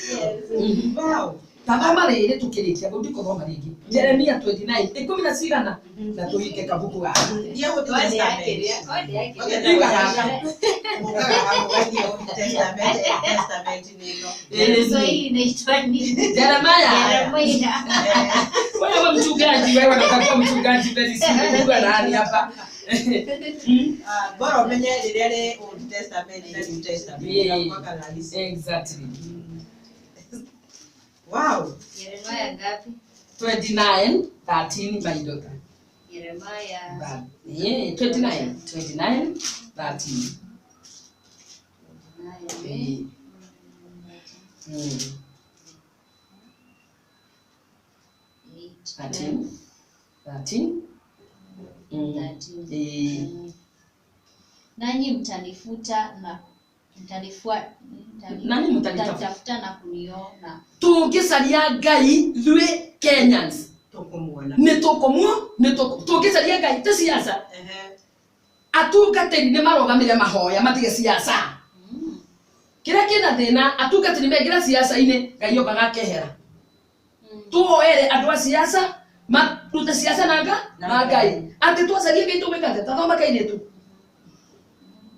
Yes. Wow. Tathoma rĩrĩ tũkĩrĩkia ngũ ndikũthoma rĩngĩ Jeremia 29 ikũmi na cigana na tũhinge kabuku gaka. Thiĩ Old Kwani Testament. akĩrĩa, kwani akĩrĩa. Iga gaka. Ũkaga hau ũgathiĩ Old Testament, Testament nĩ ĩno. Kiswahili inaitwa nini? Jeremaya. Jeremia. Wewe mchungaji, wewe unatakiwa mchungaji very soon. Mungu nani hapa? Ah, bora ũmenye rĩrĩa rĩ Old Testament na New Testament. Yeah. Mpaka rahisi. Exactly. Wow. Yeremia ngapi? 29 13, my daughter. Yeremia Yeah, 29 29 13. Eh. 8, 13 13. 13. Eh. Nanyi mtanifuta na Nanyi mtanitafuta. mtanitafuta na kuniona. Tũngĩcaria Ngai ithuĩ Kenyans Tũkũmuona. nĩ tũkũmuo nĩ tũngĩcaria Ngai ti siasa. Ehe. Atungatĩri nĩ marũgamĩre mahoya matige siasa. Kĩrĩa kĩna thĩna atungatĩri mengĩra siasa-inĩ Ngai okaga akehera. Tuoere andũ a siasa marute siasa na nga na Ngai atĩ twacaria Ngai tũgwĩka atĩa? Tathoma kairĩtu.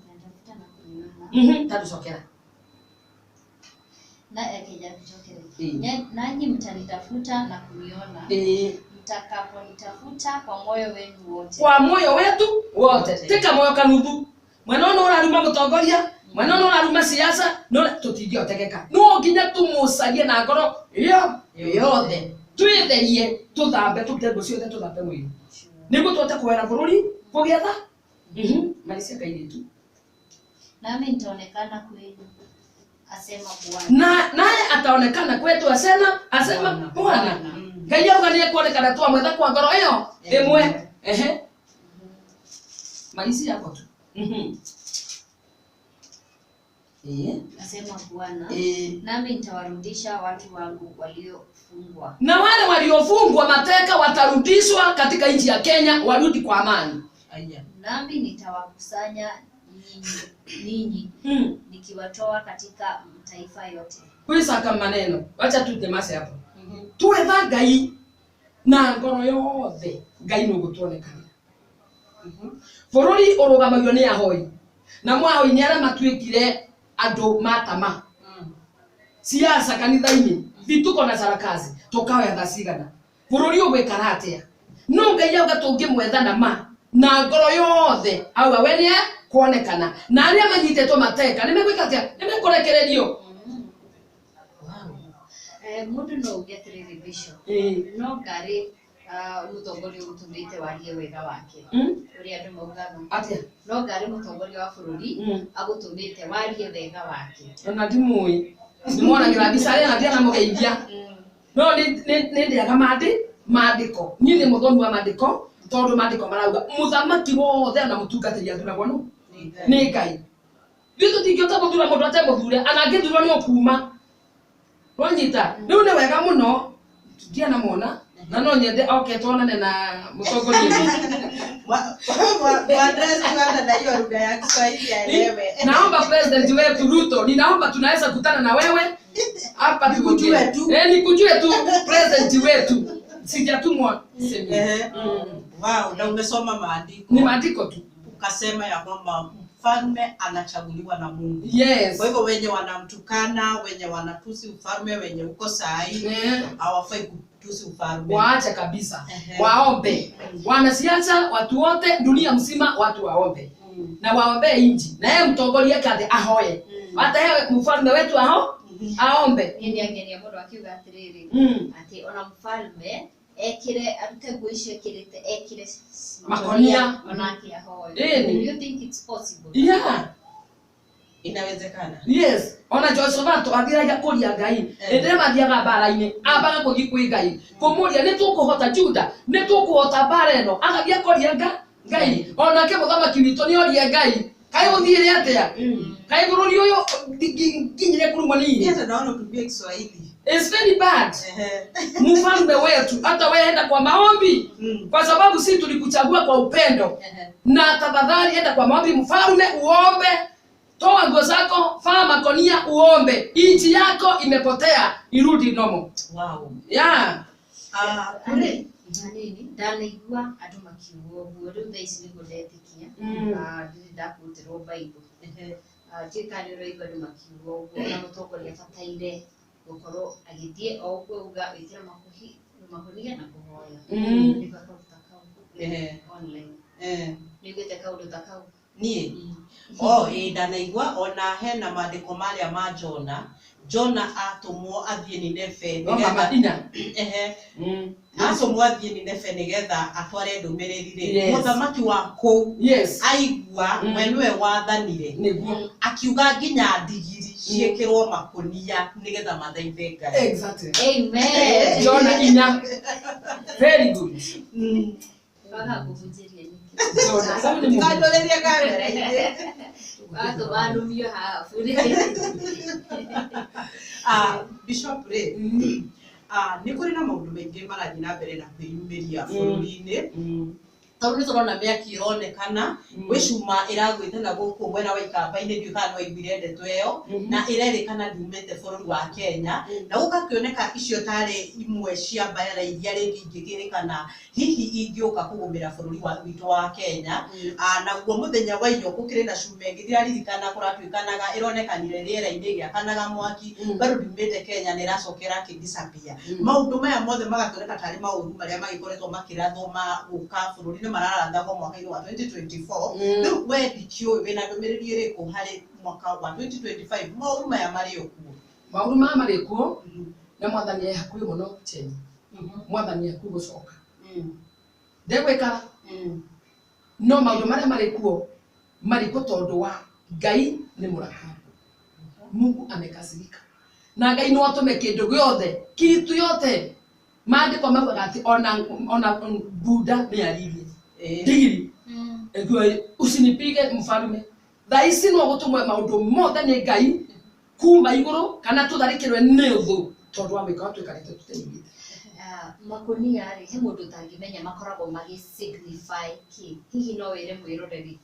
Mtanitafuta na kuniona. Tatũcokera. Na akija kuchokera. Eh. Nanyi mtanitafuta na kuniona. Ĩĩ. Mtakaponitafuta kwa moyo wenu wote. Kwa moyo wetu wote tika moyo kanuthu mwena ũyũ ũraruma mũtongoria mwena ũyũ ũraruma siasa no tũtingĩhotekeka no nginya tũmũcarie na ngoro yo yothe twĩtherie tũthambe tũrute nguo ciothe tũthambe mwĩrĩ nĩguo tũhote kũhera bũrũri kũgĩa tha marĩcia kairĩtu. Nami nitaonekana kwenu, asema Bwana. Na naye ataonekana kwetu, asema Bwana. Ngai auga nĩ ekuonekana twamwetha kwa ngoro ĩyo ĩmwe. Ehe, maici yako tu. Asema Bwana, nami nitawarudisha watu wangu waliofungwa. Na wale waliofungwa mateka watarudishwa katika nchi ya Kenya, warudi kwa amani. Nami nitawakusanya ninyi nikiwatoa katika mataifa yote. Kwisaka maneno, wacha tutemase hapo. Twetha Ngai na ngoro yothe, Ngai nũgũtuonekanĩra. Bũrũri ũrũgamagio nĩ ahoi, na mwahoi nĩ arĩa matuĩkire andũ matama. Siasa kanitha-inĩ, vituko na sarakazi, tũkaoya thaa cigana. Bũrũri ũgwĩkara atĩa? No Ngai auga tũngĩmwetha na ma na ngoro yothe, auga we nĩ kuonekana. Na arĩa manyitĩtwo mateka nĩ megwĩka atĩa? Nĩ mekũrekererio. Mũndũ no uge atĩrĩrĩ, Bishop, no ngarĩ mũtongoria ũgũtũmĩte warie wega wake, ũrĩa andũ maugaga. Atĩa? No ngarĩ mũtongoria wa bũrũri agũtũmĩte warie wega wake. Ona ndimũĩ, ndĩmonagĩra mbica arĩa na ndianamũgeithia. No nĩ ndĩaga maandĩko. Niĩ nĩ mũthomi wa maandĩko, tondũ maandĩko marauga mũthamaki wothe ona mũtungatĩri athuragwo nũ? Nĩ Ngai. Ithuĩ tũtingĩhota gũthura mũndũ atemũthure, ana angĩthurwo nĩ ũkuma. Wanyita? Rĩu nĩ wega mũno ndianamwona, na no nyende oke tuonane na mũtongoria. Naomba president wetu Ruto, ninaomba tunaweza kutana na wewe hapa nikujue tu. Nikujue tu president wetu. Sijatumwa semi. Wow, na umesoma maandiko. Ni maandiko tu. Ukasema ya kwamba mfalme anachaguliwa na Mungu. Yes. Kwa hivyo wenye wanamtukana, wenye wanatusi ufalme, wenye uko sahi, hawafai kutusi ufalme. Waache kabisa. Waombe. Wanasiasa, watu wote, dunia mzima watu waombe. Na waombe inji. Na yeye mtongoria kathe ahoye. Hata yeye mfalme wetu aombe. Niĩ nĩangenia mũno akiuga atĩrĩrĩ, atĩ ona mfalme ekire arute nguo icio ekirĩte, ekire makonia onake ahoe. Do you think it's possible? Yeah. Inawezekana. Yes. Ona Josephat athiragia kũria Ngai. Rĩrĩa mathiaga mbara-inĩ, ambaga kũthiĩ kwĩ Ngai. Kũmũria nĩ tũkũhota Juda, nĩ tũkũhota mbara ĩno. Agathiĩ akoria Ngai. Onake mũthamaki witũ nĩ orie Ngai. Kaĩ gũthiĩre atĩa? Kaĩ bũrũri ũyũ nginyire kũrumwo nĩ irio? Hata naona utumie Kiswahili. It's very bad. Mfalme wetu hata wewe enda kwa maombi. Kwa sababu sisi tulikuchagua kwa upendo. Na tafadhali enda kwa maombi mfalme, uombe. Toa nguo zako, vaa makonia uombe. Nchi yako imepotea, irudi nomo. Wow. Yeah. Nini ndanaigua andũ makiuga ũguo, rĩu thaa ici nĩguo ndetĩkia. Ndirĩ ndakũrutĩrwo Bible. Ndiũĩ kana nĩ ũraigua andũ makiuga ũguo, ona mũtongoria abataire gũkorwo agĩthiĩ o ũguo auga wĩkĩre makonia na kũhoya. Nĩguo kaũndũ ta kau online. Nĩũiguĩte kaũndũ ta kau? Niĩ? Oh, ĩĩ ndanaigua ona hena maandĩko marĩa ma Jona. Jona atũmwo athiĩ Nineve nĩgetha atũmwo athiĩ Nineve nĩgetha atware ndũmĩrĩri rĩ, mũthamaki wa kũu aigua we nĩwe wathanire, akiuga nginya ndigiri ciĩkĩrwo makonia nĩgetha mathaithe Ngai. Exactly. Amen. Jona inya. Very good. Waga kũhunjĩria nĩkĩ? Ndikanjũrĩrie kamera-inĩ. Watũmanumio haha bure. Bishop rĩ, nĩ kũrĩ na maũndũ maingĩ marathiĩ na mbere na kwĩyumĩria bũrũri-inĩ. Tondũ nĩ tũrona mĩaki ĩronekana, gwĩ cuma ĩragwĩte na gũkũ mwena wa Ikamba-inĩ, ndiũĩ kana nĩ waiguire ndeto ĩyo, na ĩrerĩkana ndiumĩte bũrũri wa Kenya, na gũgakĩoneka icio tarĩ imwe cia mbara iria rĩngĩ ingĩkĩrĩkana hihi ingĩũka kũgũmĩra bũrũri witũ wa Kenya. Naguo mũthenya wa iyo gũkĩrĩ na cuma ĩngĩ ndiraririkana kũratuĩkanaga ĩronekanire rĩera-inĩ ĩgĩakanaga mwaki, bado ndiumĩte Kenya na ĩracoka ĩrakĩ-disappear. Maũndũ maya mothe magakĩoneka tarĩ maũru marĩa magĩkoretwo makĩrathwo ma gũka bũrũri-inĩ mararathagwo mwaka-inĩ wa 2024. Rĩu we ndikĩũĩ wĩna ndũmĩrĩri ĩrĩkũ harĩ mwaka wa 2025 maũru maya marĩ o kuo? Maũru maya marĩ kuo na mwathani e hakuhĩ mũno Cheni. Mwathani e hakuhĩ gũcoka. Ndegwĩkara. No maũndũ marĩa marĩ kuo marĩ kuo tondũ wa Ngai nĩ mũrakaru. Mungu amekasirika. Na Ngai no atũme kĩndũ gĩothe, kitu yote. Maandĩko maugaga atĩ ona bunda nĩaririe. Ndigiri. Ĩguo usinipige mfalme. Thaa ici no gũtũmwe maũndũ mothe nĩ Ngai kuma igũrũ kana tũtharĩkĩrwe nĩ ũthũ tondũ wa gwĩka tũikarĩte tũteiguĩte. Makunia rĩ, he mũndũ ũtangĩmenya makoragwo magĩ signify kĩ? Hihi no wĩre mwĩroreri?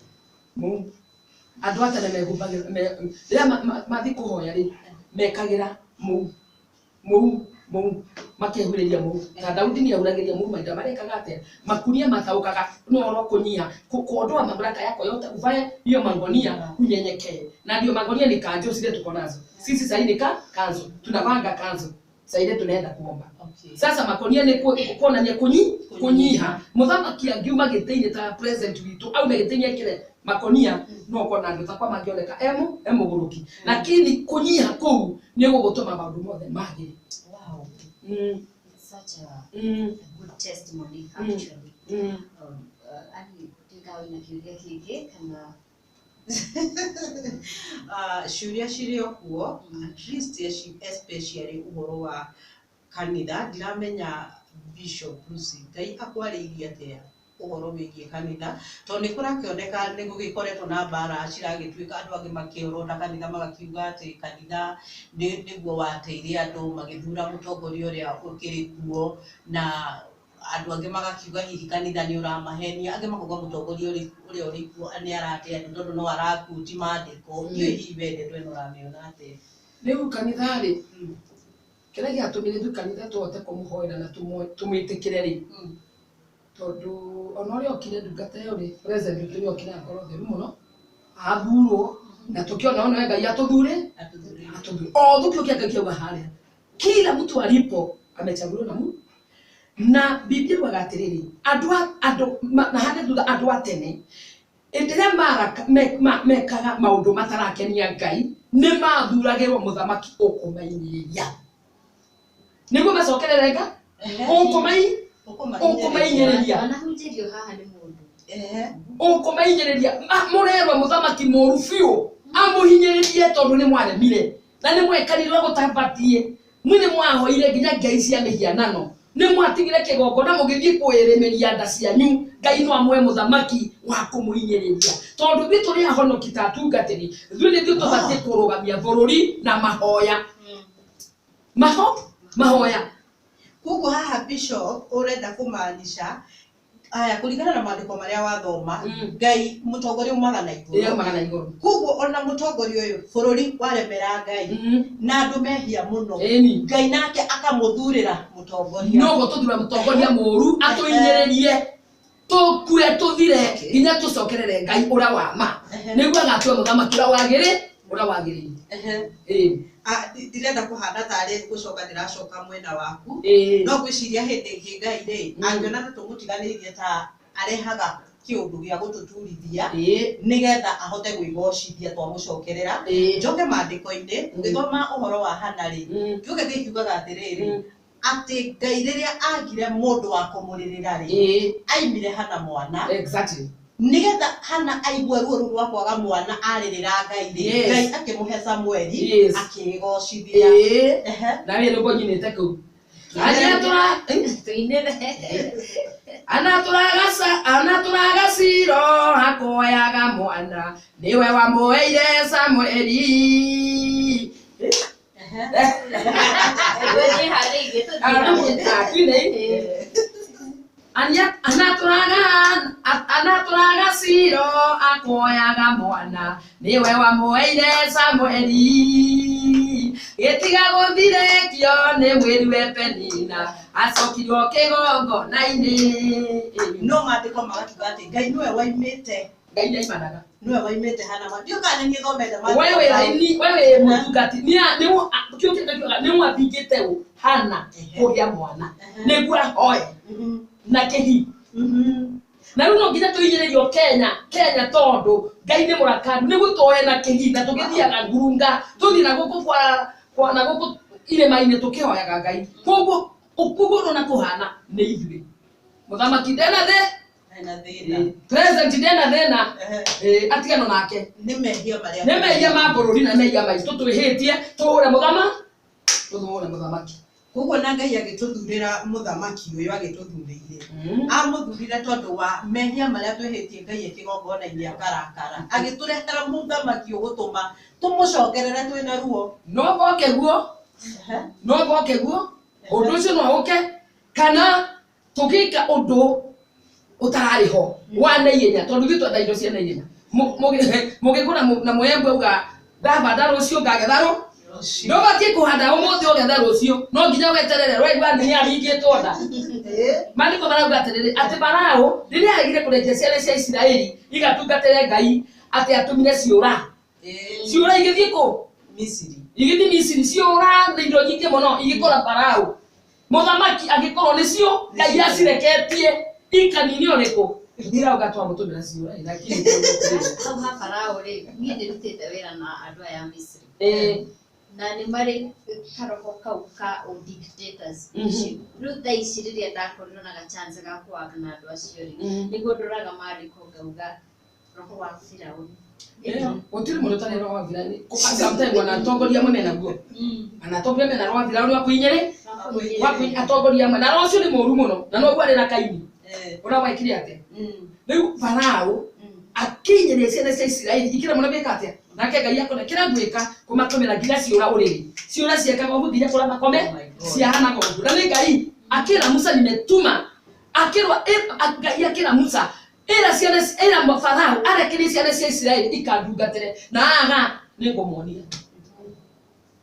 Andũ a tene mehumbagĩra rĩrĩa mathiĩ kũhoya rĩ, mekagĩra mũu mũu mũu makehurĩria mũu. Ta Daudi nĩahuragĩria mũu mahinda marekaga atĩa? Makunia mataũkaga no ũhoro kũnyiha kuondoa mamlaka yako yote uvae hiyo mangonia unyenyekee. Na ndio mangonia ni kanjo zile tuko nazo. Sisi sasa ni kanzo. Tunavanga kanzo. Sasa ile tunaenda kuomba. Okay. Sasa makonia nĩ kuonania kunyiha. Mũthamaki angiuma gĩtĩ-inĩ ta president witũ aume gĩtĩ-inĩ ekĩre makonia no kona andũ takwa mangĩoneka emũgũrũki. Lakini kunyiha kũu nĩ gũgũtũma maũndũ mothe magĩre. Wow. It's such a good testimony actually. Ani ndingawa na kĩũria kĩngĩ kana Ciũria cirĩ o kuo, at least especially ũhoro wa kanitha. Ndiramenya Bishop Lucy Ngai akwarĩirie atĩa ũhoro wĩgiĩ kanitha, tondũ nĩ kũrakĩoneka nĩ gũgĩkoretwo na mbara ciragĩtuĩka andũ angĩ makĩorota kanitha magakiuga atĩ kanitha nĩguo wateire andũ magĩthura mũtongoria ũrĩa ũkĩrĩ kuo, na andũ angĩ magakiuga hihi kanitha nĩ ũramahenia, angĩ makauga mũtongoria ũrĩa ũrĩ kuo nĩ arate andũ tondũ no arakuti maandĩko. Iũĩ hihi we ndeto ĩno ũramĩona atĩa? Rĩu kanitha rĩ, kĩrĩa gĩatũmire ithuĩ kanitha tũhote kũmũhoera na tũmwĩtĩkĩre rĩ, tondũ ona ũrĩa okire ndungata ĩyo rĩ, president witũ nĩ okire na ngoro theru mũno, athurwo na tũkĩona ona we Ngai atũthure, atũthure. O thukio kĩa Ngai kĩauga harĩa, kila mtu alipo amechaguliwa na Mungu. Na Biblia yugaga atĩrĩrĩ, andũ na harĩa thutha andũ a tene hĩndĩ ĩrĩa mekaga maũndũ matarakenia Ngai, nĩ mathuragĩrwo mũthamaki ũkũmainĩrĩria nĩguo macokerere Ngai ũkũmainĩrĩria. Wanahunjĩrio haha nĩ mũndũ. Ũkũmainĩrĩria. Mũrerwo mũthamaki mũru biũ amũhinyĩrĩrie tondũ nĩ mwaremire na nĩ mwekanirwo gũtabatiĩ, mwe nĩ mwahoire nginya ngai cia mĩhianano, nĩ mwatigire kĩgongona mũgĩthiĩ kwĩrĩmĩria nda cianyu. Ngai no amũhe mũthamaki wa kũmũhinyĩrĩria tondũ ithuĩ tũrĩ ahonoki ta atungatĩri, ithuĩ nĩ ithuĩ tũbatiĩ kũrũgamia bũrũri na mahoya. Mahoya. Koguo haha Bishop ũrenda kũmaanisha aya kũringana na maandĩko marĩa wathoma, Ngai mũtongoria umaga na igũrũ. Umaga na igũrũ. Koguo ona mũtongoria ũyũ bũrũri waremera Ngai na andũ mehia mũno, Ngai nake akamũthurĩra mũtongoria. No gũtũthura mũtongoria mũru atũhinyĩrĩrie tũkue tũthire nginya tũcokerere Ngai ũrĩa wa ma, nĩguo agatue mũthamaki ũrĩa wagĩrĩire. Ndirenda kũhana tarĩ gũcoka ndĩracoka mwena waku, no ngwĩciria hĩndĩ ĩngĩ Ngai rĩ angĩona ta tũmũtiganĩirie ta arehaga kĩũndũ gĩa gũtũturithia nĩgetha ahote gwĩgocithia twamũcokerera. Njoke maandĩko-inĩ ũgĩthoma ũhoro wa Hana rĩ, kiugo gĩkĩ kiugaga atĩrĩrĩ, atĩ Ngai rĩrĩa agire mũndũ wa kũmũrĩrĩra rĩ, aimire Hana mwana. Exactly. Nĩgetha Hana aigue ruo rũu rwa kwaga mwana arĩrĩra Ngai rĩ, Ngai akĩmũhe Samueli akĩgocithia. Na wĩ rwĩmbo nyinĩte kũu. Anatũraga Ciro akoyaga mwana, nĩwe wamũheire Samueli. Anatũraga Ciro akoyaga mwana, nĩwe wamũheire Samueli. Gĩtiga gũthirekio nĩ mwĩrĩ Penina, acokirio kĩgongona-inĩ. No maandĩko magakiuga atĩ Ngai nĩwe waimĩte. Ngai nĩaimanaga. Nĩwe waimĩte Hana. Ndiũĩ kana nĩ niĩ thomete maandĩko. We wĩ raini, we wĩ mũtungati. Kĩo kĩrĩa kiugaga nĩ mwathingĩte ũ Hana kũgĩa mwana nĩguo ahoe na kĩhi. Na rĩu no nginya tũhinyĩrĩrio Kenya tondũ Ngai nĩ mũrakaru, nĩguo twoe na kĩhi na tũgĩthiaga ngurunga, tũthiĩ na gũkũ kwa na gũkũ irĩma-inĩ tũkĩhoyaga Ngai. Koguo ũguo ũrona kũhana nĩ ithuĩ. Mũthamaki ndena thĩ, Ena thĩna. President ndena thĩna atigano nake. Nĩ mehia marĩa. Nĩ mehia ma bũrũri na mehia maitũ twĩhĩtie tũhũre mũthama tũhũre mũthamaki. Koguo na Ngai agĩtũthurĩra mũthamaki ũyũ agĩtũthurĩire. Amũthurire tondũ wa mehia marĩa twĩhĩtie Ngai ekĩgongona-inĩ akarakara. Agĩtũrehera mũthamaki ũgũtũma tũmũcokerere twĩna ruo. No boke guo. No boke guo. Ũndũ ũcio no ũke kana tũgĩka ũndũ ũtararĩ ho wa naihenya tondũ ithuĩ twenda indo cia naihenya. Mũgĩgũra na mũembe uga ndabanda rũciũ ngagetha rũ. Ndũbatiĩ kũhanda ũmũthĩ ũgethe rũciũ no nginya weterere waigua nĩ aringĩtwo nda. Maandĩko marauga atĩrĩrĩ atĩ Farao rĩrĩa aregire kũrekia ciana cia Isiraeli igatungatĩre Ngai atĩ atũmire ciũra. Ciũra igĩthiĩ kũ? Misiri. Igĩthiĩ Misiri ciũra na indo nyingĩ mũno igĩkora Farao. Mũthamaki agĩkorwo nĩcio Ngai acireketie ikanini ũrĩkũ. Ndirauga twamũtũmĩra ciũra lakini hau ha Farao rĩ niĩ ndĩrutĩte wĩra na andũ aya a Misiri. Na nĩ marĩ karoho kau ka dictators. Rĩu thaa ici rĩrĩa ndakorirwo na gachance ga kũwaka na andũ acio rĩ nĩguo ndoraga maandĩko ngauga roho wa Firauni. Gũtirĩ mũndũ ũtarĩ roho wa Firauni. Sometimes ona atongoria amwe mena guo. Ana atongoria mena roho wa Firauni wa kũinyĩrĩ wa atongoria amwe na roho ũcio nĩ mũũru mũno na noguo arĩ na Kaini. Ũrĩa wekire atĩa? Rĩu Farao akinyĩria ciana cia Isiraeli ikĩra mũno gwĩka atĩa? Nake Ngai akona kĩrĩa ngwĩka kũmatũmĩra nginya ciũra ũrĩrĩ. Ciũra ciekaga ũguo nginya kũrĩa makome ciahanaga ũguo. Na nĩ Ngai akĩra Musa nimetuma akĩrwa Ngai akĩra Musa ĩra ciana ĩra Farao arekerie ciana cia Isiraeli ikandungatĩre na aga nĩngũmonia.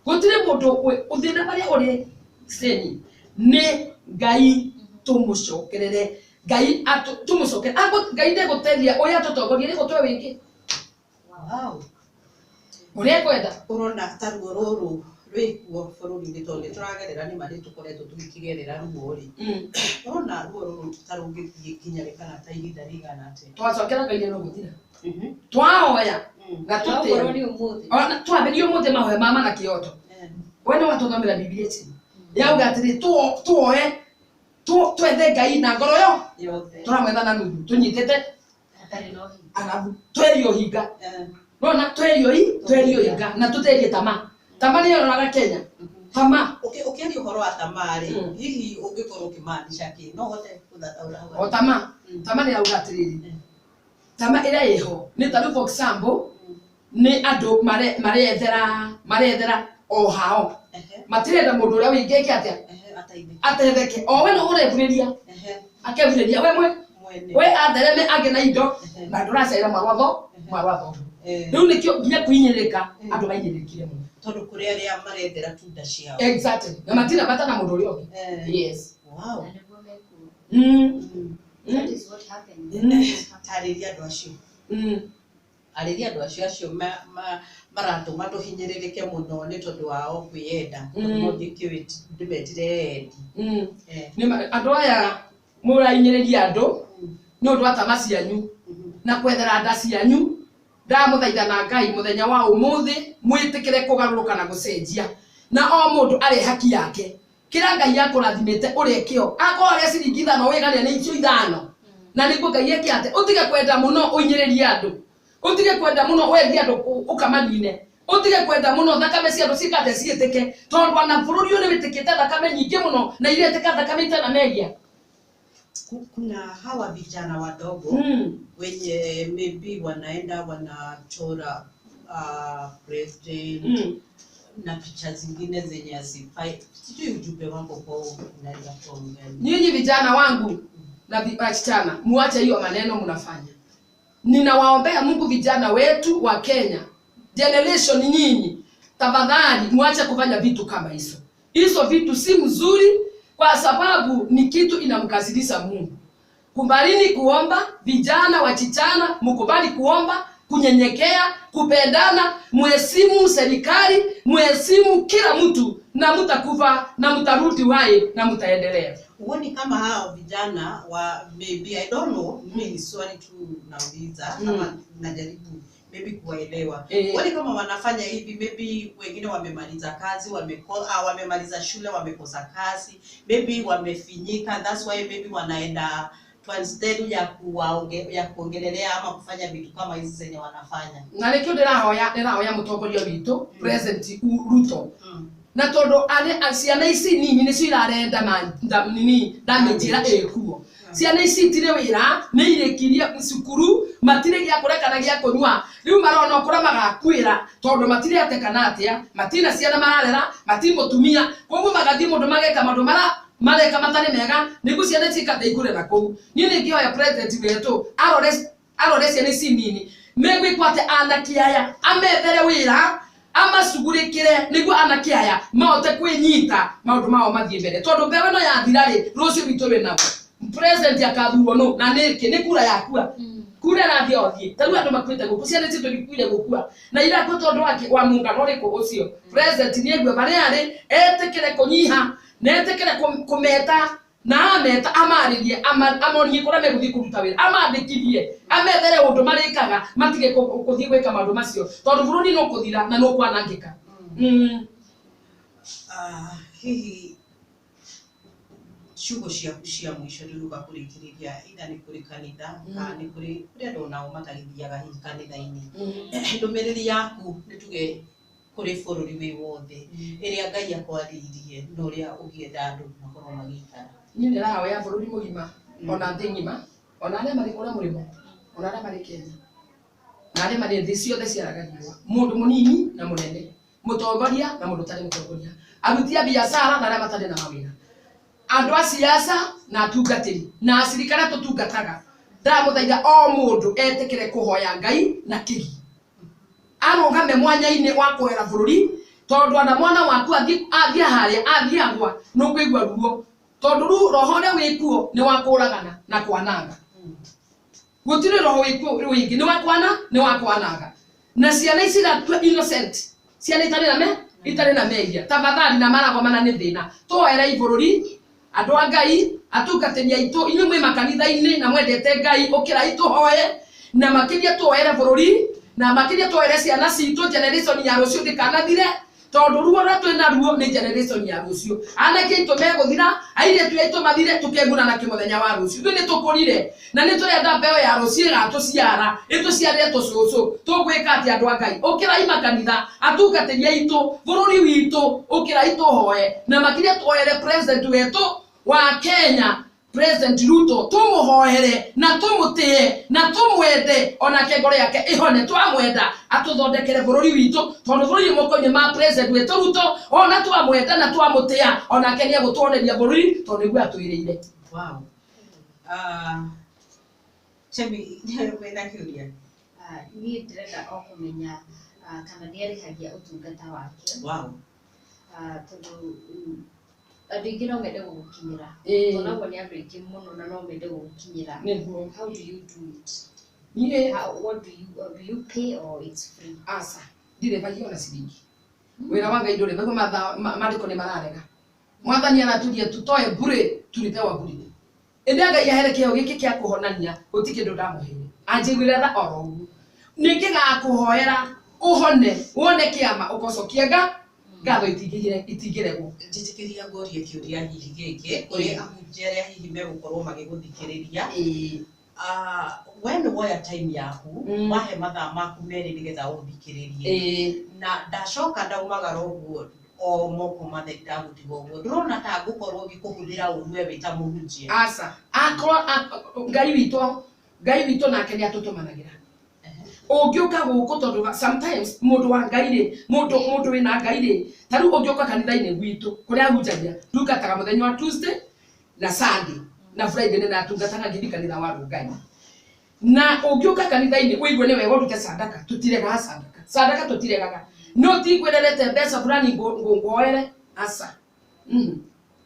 Gũtirĩ mũndũ ũthĩna marĩa ũrĩ seni nĩ Ngai tũmũcokerere Ngai tũmũcokerere Ngai ndegũteria ũrĩa atũtongoria nĩgũtwe wĩngĩ. Wow. Ũrĩa ekwenda. Ũrona ta ruo rũrũ rwĩkuo bũrũri-inĩ tondũ nĩ tũragerera nĩ ma nĩ tũkoretwo tũgĩkĩgerera ruo rĩ. Ũrona ruo rũrũ ta rũngĩthiĩ nginya rĩ kana ta ihinda rĩigana atĩa? Twacokera Ngai no gũthira. Twahoya na Twakorwo nĩ ũmũthĩ. Ona twambĩrĩria ũmũthĩ mahoya ma mana kĩoto. We nĩ watũthomera Bibilia chini. Yauga atĩrĩ tuoe twethe Ngai na ngoro yo Yothe. tũramwetha na nuthu tũnyitĩte Hatarĩ na ũhinga. arabu twerio hinga. Nona twerio twerio hinga na tũterie tama. Tama nĩ yoraga Kenya. Tama. Ũkĩaria ũhoro wa tama rĩ, hihi ũngĩkorwo ũkĩmaanisha kĩ? No ũhote gũthathaũra hau? O tama. Tama nĩ yauga atĩrĩrĩ. Tama ĩrĩa ĩho nĩ ta rĩu for example nĩ andũ marethera o hao. Matirenda mũndũ ũrĩa wĩngĩ eke atĩa? Ateithĩke. O we no ũreburĩria. Akeburĩria we mwe. We athereme agĩ na indo na ndũracaĩra marwatho marwatho. Rĩu nĩkĩo nginya kũinyĩrĩka andũ mainyĩrĩkire mũno. Tondũ kũrĩ arĩa marethera tunda ciao. Exactly. Na matirĩ bata na mũndũ ũrĩa ũngĩ. Yes. Wow. Na nĩguo mekuo. That is what happened. Tarĩria andũ acio. Arĩria andũ acio acio maratũma tũhinyĩrĩrĩke mũno nĩ tondũ wao kwĩyenda. No ndikĩũĩ ndĩmetire endi. Andũ aya mũrahinyĩrĩria andũ nĩ ũndũ wa tama cianyu na kwethera nda cianyu. Ndamũthaitha na Ngai mũthenya wa ũmũthĩ mwĩtĩkĩre kũgarũrũka na gũcenjia na o mũndũ arĩ haki yake. Kĩrĩa Ngai akũrathimĩte ũrĩe kĩo. Akorwo arĩa ciringi ithano wĩgane nĩ icio ithano. Na nĩguo Ngai eke atĩ ũtige kwenda mũno ũinyĩrĩrie andũ. Ũtige kwenda mũno wendie andũ ũkamanine. Ũtige kwenda mũno thakame cia andũ cikate ciĩtĩke tondũ ona bũrũri ũyũ nĩ wĩtĩkĩte thakame nyingĩ mũno na iretĩka thakame itanamehia. Kuna hawa vijana wadogo wenye maybe wanaenda wanachora president na picha zingine zenye hazifai. Sijui ujumbe wako kwao unaweza kuongea. Nyinyi vijana wangu na wasichana, muache hiyo maneno mnafanya. Ninawaombea Mungu vijana wetu wa Kenya, generation nyinyi, tafadhali muache kufanya vitu kama hizo. Hizo vitu si mzuri kwa sababu ni kitu inamkasirisha Mungu. Kubalini kuomba, vijana wachichana, mkubali kuomba, kunyenyekea, kupendana, muheshimu serikali, muheshimu kila mtu na mtakufa na mtarudi wae na mtaendelea. Huoni kama hao vijana wa maybe I don't know, mimi ni swali tu nauliza kama najaribu maybe kuwaelewa. Huoni kama wanafanya hivi maybe wengine wamemaliza kazi, wamemaliza shule, wamekosa kazi, maybe wamefinyika, that's why maybe wanaenda Funds zenu ya kuongelelea ama kufanya vitu kama hizi zenye wanafanya. Na nĩkĩo ndĩrahoya mũtongoria witũ President Ruto, na tondũ arĩ ciana ici nini nĩcio irarenda nini damage ĩrĩa ĩkuo. Ciana ici itirĩ wĩra, nĩ irĩkirie cukuru, matirĩ gĩa kũrĩa kana gĩa kũnyua. Rĩu marona o kũrĩa magakuĩra tondũ matirĩ ate kana atĩa, matirĩ ciana mararera, matirĩ mũtumia. Koguo magathiĩ mũndũ mageka maũndũ mara mareka matarĩ mega nĩguo ciana cikate ikũre na kũu. Niĩ nĩ ngĩhoya president wetũ arore ciana ici nini megwĩkwo atĩ anake aya amethere wĩra, amacugurĩkĩre nĩguo anake aya mahote kwĩnyita maũndũ mao mathiĩ mbere, tondũ mbeũ ĩno yathira rĩ, rũciũ rwitũ rwĩ naguo. President akathurwo nũ na nĩkĩ? Nĩ kura yakua, kura ĩrathiĩ o thiĩ. Ta rĩu andũ makuĩte gũkũ, ciana ici tũgĩkuire gũkua na irakua tondũ wa mũngano ũrĩkũ ũcio. President nĩ aigue marĩa arĩ, etĩkĩre kũnyiha na etĩkĩre kũmeta, na ameta amarĩrie, amonie kũrĩa megũthiĩ kũruta wĩra, amandĩkithie, amethere ũndũ marĩkaga, matige kũthiĩ gwĩka maũndũ macio tondũ bũrũri nĩ ũkũthira na nĩ ũkwanangĩka. Hihi ciugo ciaku cia mũico ndĩruga kũrĩkĩrĩria, either nĩ kũrĩ kanitha kana nĩ kũrĩ andũ onao matagĩthiaga hihi kanitha-inĩ, ndũmĩrĩri yaku nĩ tuge kũrĩ bũrũri wĩ wothe ĩrĩa Ngai akwarĩirie na ũrĩa ũngĩenda andũ makorwo magĩikara? Niĩ ndĩrahoya bũrũri mũgima ona thĩ ng'ima, ona arĩa marĩ kũrĩa mũrĩmo, ona arĩa marĩ Kenya na arĩa marĩ thĩ ciothe ciaraga riũa, mũndũ mũnini na mũnene, mũtongoria na mũndũ ũtarĩ mũtongoria, aruti a biacara na arĩa matarĩ na mawĩra, andũ a siasa na atungatĩri na acirika arĩa tũtungataga, ndamũthaitha o mũndũ etĩkĩre kũhoya Ngai na kĩgi, arũgame mwanya-inĩ wa kũhera bũrũri, tondũ ona mwana waku athiĩ harĩa athiĩ agwa nĩ ũkũigua ruo, tondũ rĩu roho ũrĩa wĩkuo nĩ wa kũragana na kwananga. Gũtirĩ roho wĩkuo wĩngĩ, nĩ wa kwana, nĩ wa kwananga. Na ciana ici irakua innocent, ciana itarĩ na me itarĩ na mehia, tafadhali, na maragomana nĩ thĩna. Tũhoerei bũrũri, andũ a Ngai, atungatĩri aitũ, inyuĩ mwĩ makanitha-inĩ na mwendete Ngai, ũkĩrai tũhoe, na makĩria tũhoere bũrũri, na makĩria tũhoere ciana citũ, generation ya rũciũ ndĩkanathire, tondũ ruo rũrĩa twĩna ruo nĩ generation ya rũciũ. Anake aitũ megũthira, airĩtu aitũ mathire, tũkeguna nakĩ mũthenya wa rũciũ? Ithuĩ nĩ tũkũrire na nĩ tũrenda mbeũ ya rũciũ ĩgatũciara, ĩtũciarĩre tũcũcũ. Tũgwĩka atĩa andũ a Ngai? Ũkĩrai makanitha, atungatĩri aitũ, bũrũri witũ, ũkĩrai tũhoe, na makĩria tũhoere president wetũ wa Kenya, President Ruto, tũmũhoere na tũmũtĩe na tũmwende, onake ngoro yake ĩhone. Twamwenda atũthondekere bũrũri witũ, tondũ bũrũri wĩ moko-inĩ ma President witũ Ruto. Ona twamwenda na twamũtĩa, onake nĩ egũtuoneria bũrũri tondũ nĩguo atwĩrĩire. Wow. Chemi, wĩna kĩũria? Niĩ ndĩrenda o kũmenya kana nĩ arĩhagia ũtungata wake. Tondũ andũ aingĩ no mende gũgũkinyĩra. Tonagwo nĩ andũ aingĩ mũno na no mende gũgũkinyĩra. Nĩguo. How do you do it? Niĩ What do you do you pay or it's free? Aca, ndirĩhagia ona ciringi. Wĩra wa Ngai ndũrĩhagwo, maandĩko nĩ mararega. Mwathani araturia tutoe bure, tulipewa bure. Ĩndĩ Ngai ahere kĩheo gĩkĩ kĩa kũhonania, gũtirĩ kĩndũ ndamũheire. Anjiguĩre tha oro ũguo. Nĩngĩgakũhoera ũhone, wone kĩama, ũgacokia ngatho itingĩregwo. Njĩtĩkĩria ngũrie kĩũria hihi gĩkĩ kũrĩ ahunjia arĩa hihi megũkorwo magĩgũthikĩrĩria. We nĩ woya time yaku, wahe mathaa maku merĩ nĩgetha ũthikĩrĩrie, na ndacoka ndaumagara ũguo o moko matheri ndagũtiga ũguo, ndũrona ta ngũkorwo ngĩkũhũthĩra ũru we wĩ ta mũhunjia? Aca, akorwo Ngai witũ nake nĩ atũtũmanagĩra. Ũngĩũka gũkũ, tondũ sometimes mũndũ wa Ngai rĩ, mũndũ wĩna Ngai rĩ, ta rĩu ũngĩũka kanitha-inĩ gwitũ kũrĩa hunjagia, ndungataga mũthenya wa Tuesday na Sunday na Friday, nĩ natungataga ngĩthiĩ kanitha wa Rũngai. Na ũngĩũka kanitha-inĩ ũigue nĩ wega ũrute sadaka, tũtiregaga sadaka, sadaka tũtiregaga, no ti ngwĩrerete mbeca fulani ngũhoere, aca.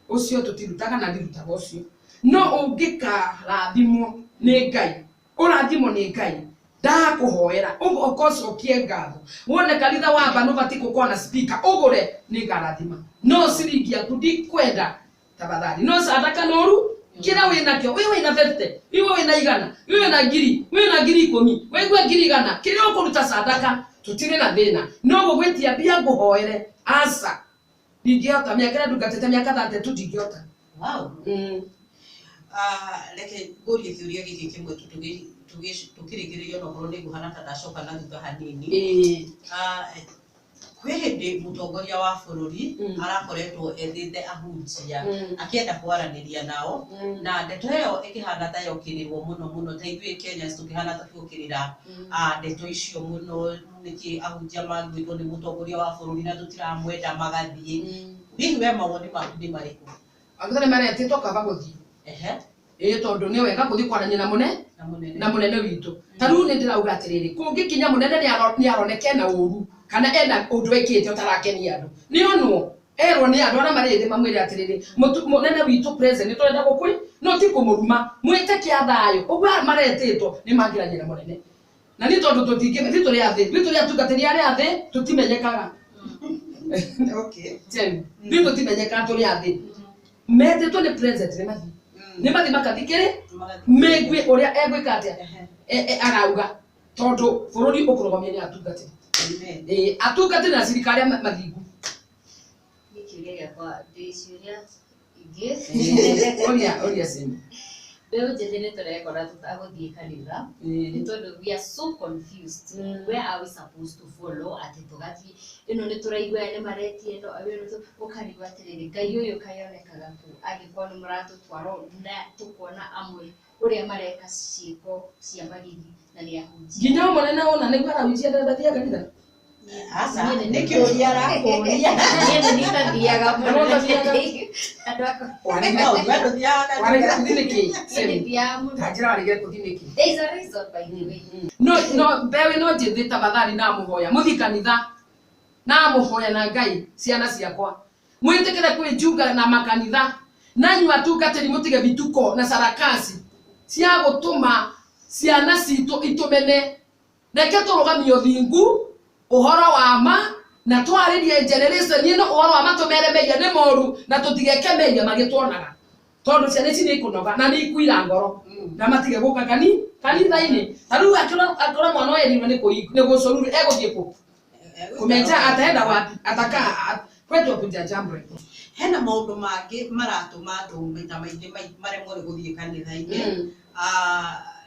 Ũcio tũtirutaga na ndirutaga ũcio. No ũngĩkarathimwo nĩ Ngai, ũrathimwo nĩ Ngai, ndakũhoera ũcokie ngatho, wone kanitha wamba nũbatiĩ gũkorwo na speaker, ũgũre, nĩ ngarathima, no ciringi yaku ndikwenda tafadhali. No sadaka noru kĩrĩa wĩnakĩo, wĩ wĩna 50, iwe wĩna 100, wĩ wĩna 1000, wĩna 10,000, waigua 100,000, kĩrĩa ũkũruta sadaka tũtirĩ na thĩna. No gũgwĩtia mbia ngũhoere, aca, ndingĩhota. Mĩaka ĩrĩa ndungatĩte, mĩaka 32, ndingĩhota. Reke ngũrie kĩũria gĩkĩ kĩmwe tu tũkĩrĩkĩrĩria onokorwo nĩ ngũhana ta ndacoka na thutha hanini. Kwĩ hĩndĩ mũtongoria wa bũrũri arakoretwo ethĩte ahunjia akĩenda kwaranĩria nao, na ndeto ĩyo ĩkĩhana ta yokĩrĩrwo mũno mũno, ta ithuĩ Kenyans tũkĩhana ta tuokĩrĩra ndeto icio mũno, nĩkĩ ahunjia mangĩtwo nĩ mũtongoria wa bũrũri na tũtiramwenda magathiĩ. Hihi we mawoni maku nĩ marĩkũ? Angĩkorwo nĩ maretĩtwo kaba gũthiĩ. Ĩĩ, tondũ nĩ wega gũthiĩ kwarania na mũne na na mũnene witũ. Ta rĩu nĩ ndĩrauga atĩrĩrĩ, kũngĩkinya mũnene nĩ aroneka ena ũru kana ena ũndũ ekĩte ũtarakenia andũ, nĩ onwo erwo nĩ andũ arĩa marĩ thĩ mamwĩre atĩrĩrĩ, mũnene witũ president nĩ tũrenda gũkwĩ no ti kũmũruma, mwĩte kĩa thayũ. Ũguo aya maretĩtwo nĩ mangĩragia na mũnene, na nĩ tondũ tũtingĩ ithuĩ tũrĩ athĩ, ithuĩ tũrĩ atungatĩri arĩa athĩ, tũtimenyekaga. Jen, ithuĩ tũtimenyekaga, tũrĩ athĩ. Metĩtwo nĩ president nĩ mathiĩ, nĩ mathiĩ makathikĩrĩ maigue ũrĩa egwĩka atĩa, arauga, tondũ bũrũri ũkũrũgamio nĩ atungatĩri. Amen. Ĩĩ, atungatĩri na cirikari arĩa mathingu. Nĩ kĩũria gĩakwa, ndĩ ciũria ingĩ. Ũria, ũria Simi. Mbeũ njĩthĩ nĩ tũrekora tũtagũthiĩ kanitha nĩ tondũ we are so confused. Where are we supposed to follow? Atĩ tũgathiĩ ĩno nĩ tũraigua aya nĩ maretia ĩno, ĩno ũkarigwo atĩrĩrĩ, Ngai ũyũ kayonekaga kũ angĩkorwo nĩ mũratũtwara ũũ na tũkona amwe ũrĩa mareka ciĩko cia magigi na nĩ ahunjia. Nginya o mũnene wona nĩguo arahunjia ndathiaga kanitha. Aca, nĩ kĩũria arakũria. Niĩ nĩ nitathiaga mũno. Na ũtathiaga? Andũ akwa. Waregire No, we ndũthiaga waregire kanitha. kũthiĩ nĩkĩ? Niĩ Simi. nĩthiaga mũno. Ta njĩra waregire kũthiĩ nĩkĩ? There is a reason, by the way. No no mbeũ ĩno njĩthĩ tafadhali namũhoya mũthiĩ kanitha, namũhoya na Ngai, ciana ciakwa mwĩtĩkĩre kwĩjunga na makanitha, na inyuĩ atungatĩri mũtige bituko na sarakasi cia gũtũma ciana citũ itũmene. Reke tũrũgamie ũthingu, ũhoro wa ma, na twarĩrie generation ĩno ũhoro wa ma, tũmere mehia nĩ moru na tũtigeke mehia magĩtuonaga, tondũ ciana ici nĩ ikũnoga na nĩ ikuira ngoro na matige gũka kanitha-inĩ. Ta rĩu akĩrora mwana ũyũ erirwo nĩ gũcũruru, egũthiĩ kũ kũmenja, ataenda wapi, atakaa kwetu akuja jambre. Hena maũndũ mangĩ maratũma andũ maita maingĩ maremwo nĩ gũthiĩ kanitha-inĩ.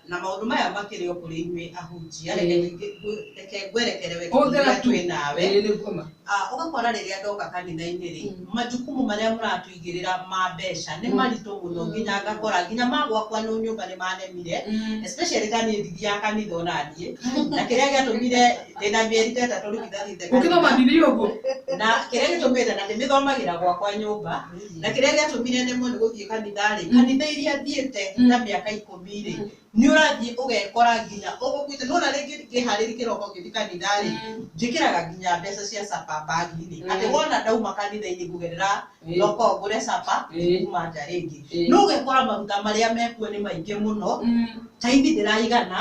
Na maũndũ maya makĩrĩ o kũrĩ inyuĩ ahunjia, reke ngwerekere we Hũthĩra tu. twĩ nawe. Ĩĩ, nĩguo ma. Ũgakora rĩrĩa ndoka kanitha-inĩ rĩ, majukumu marĩa mũratũigĩrĩra ma mbeca nĩ maritũ mũno, nginya ngakora nginya ma gwakwa no nyũmba nĩ manemire, especially ta niĩ ndithiaga kanitha ona niĩ, na kĩrĩa gĩatũmire ndĩna mĩeri ta 3 rĩu ndathiĩte Ũkĩthoma kanitha. Bibilia ũguo? Na kĩrĩa gĩtũmĩte na ndĩmĩthomagĩra gwakwa nyũmba, na kĩrĩa gĩatũmire nemwo nĩ gũthiĩ kanitha rĩ, kanitha iria thiĩte ta mĩaka 10 rĩ, nĩ ũrathiĩ ũgekora nginya ũgũkuĩte. Nĩwona rĩngĩ ngĩharĩria kĩroko ngĩthiĩ kanitha rĩ, njĩkĩraga nginya mbeca cia capa bagi-inĩ, atĩ wona ndauma kanitha-inĩ ngũgerera thoko ngũre capa kuma nja rĩngĩ. No ũgekora maruta marĩa mekuo nĩ maingĩ mũno, taithi ndĩraigana,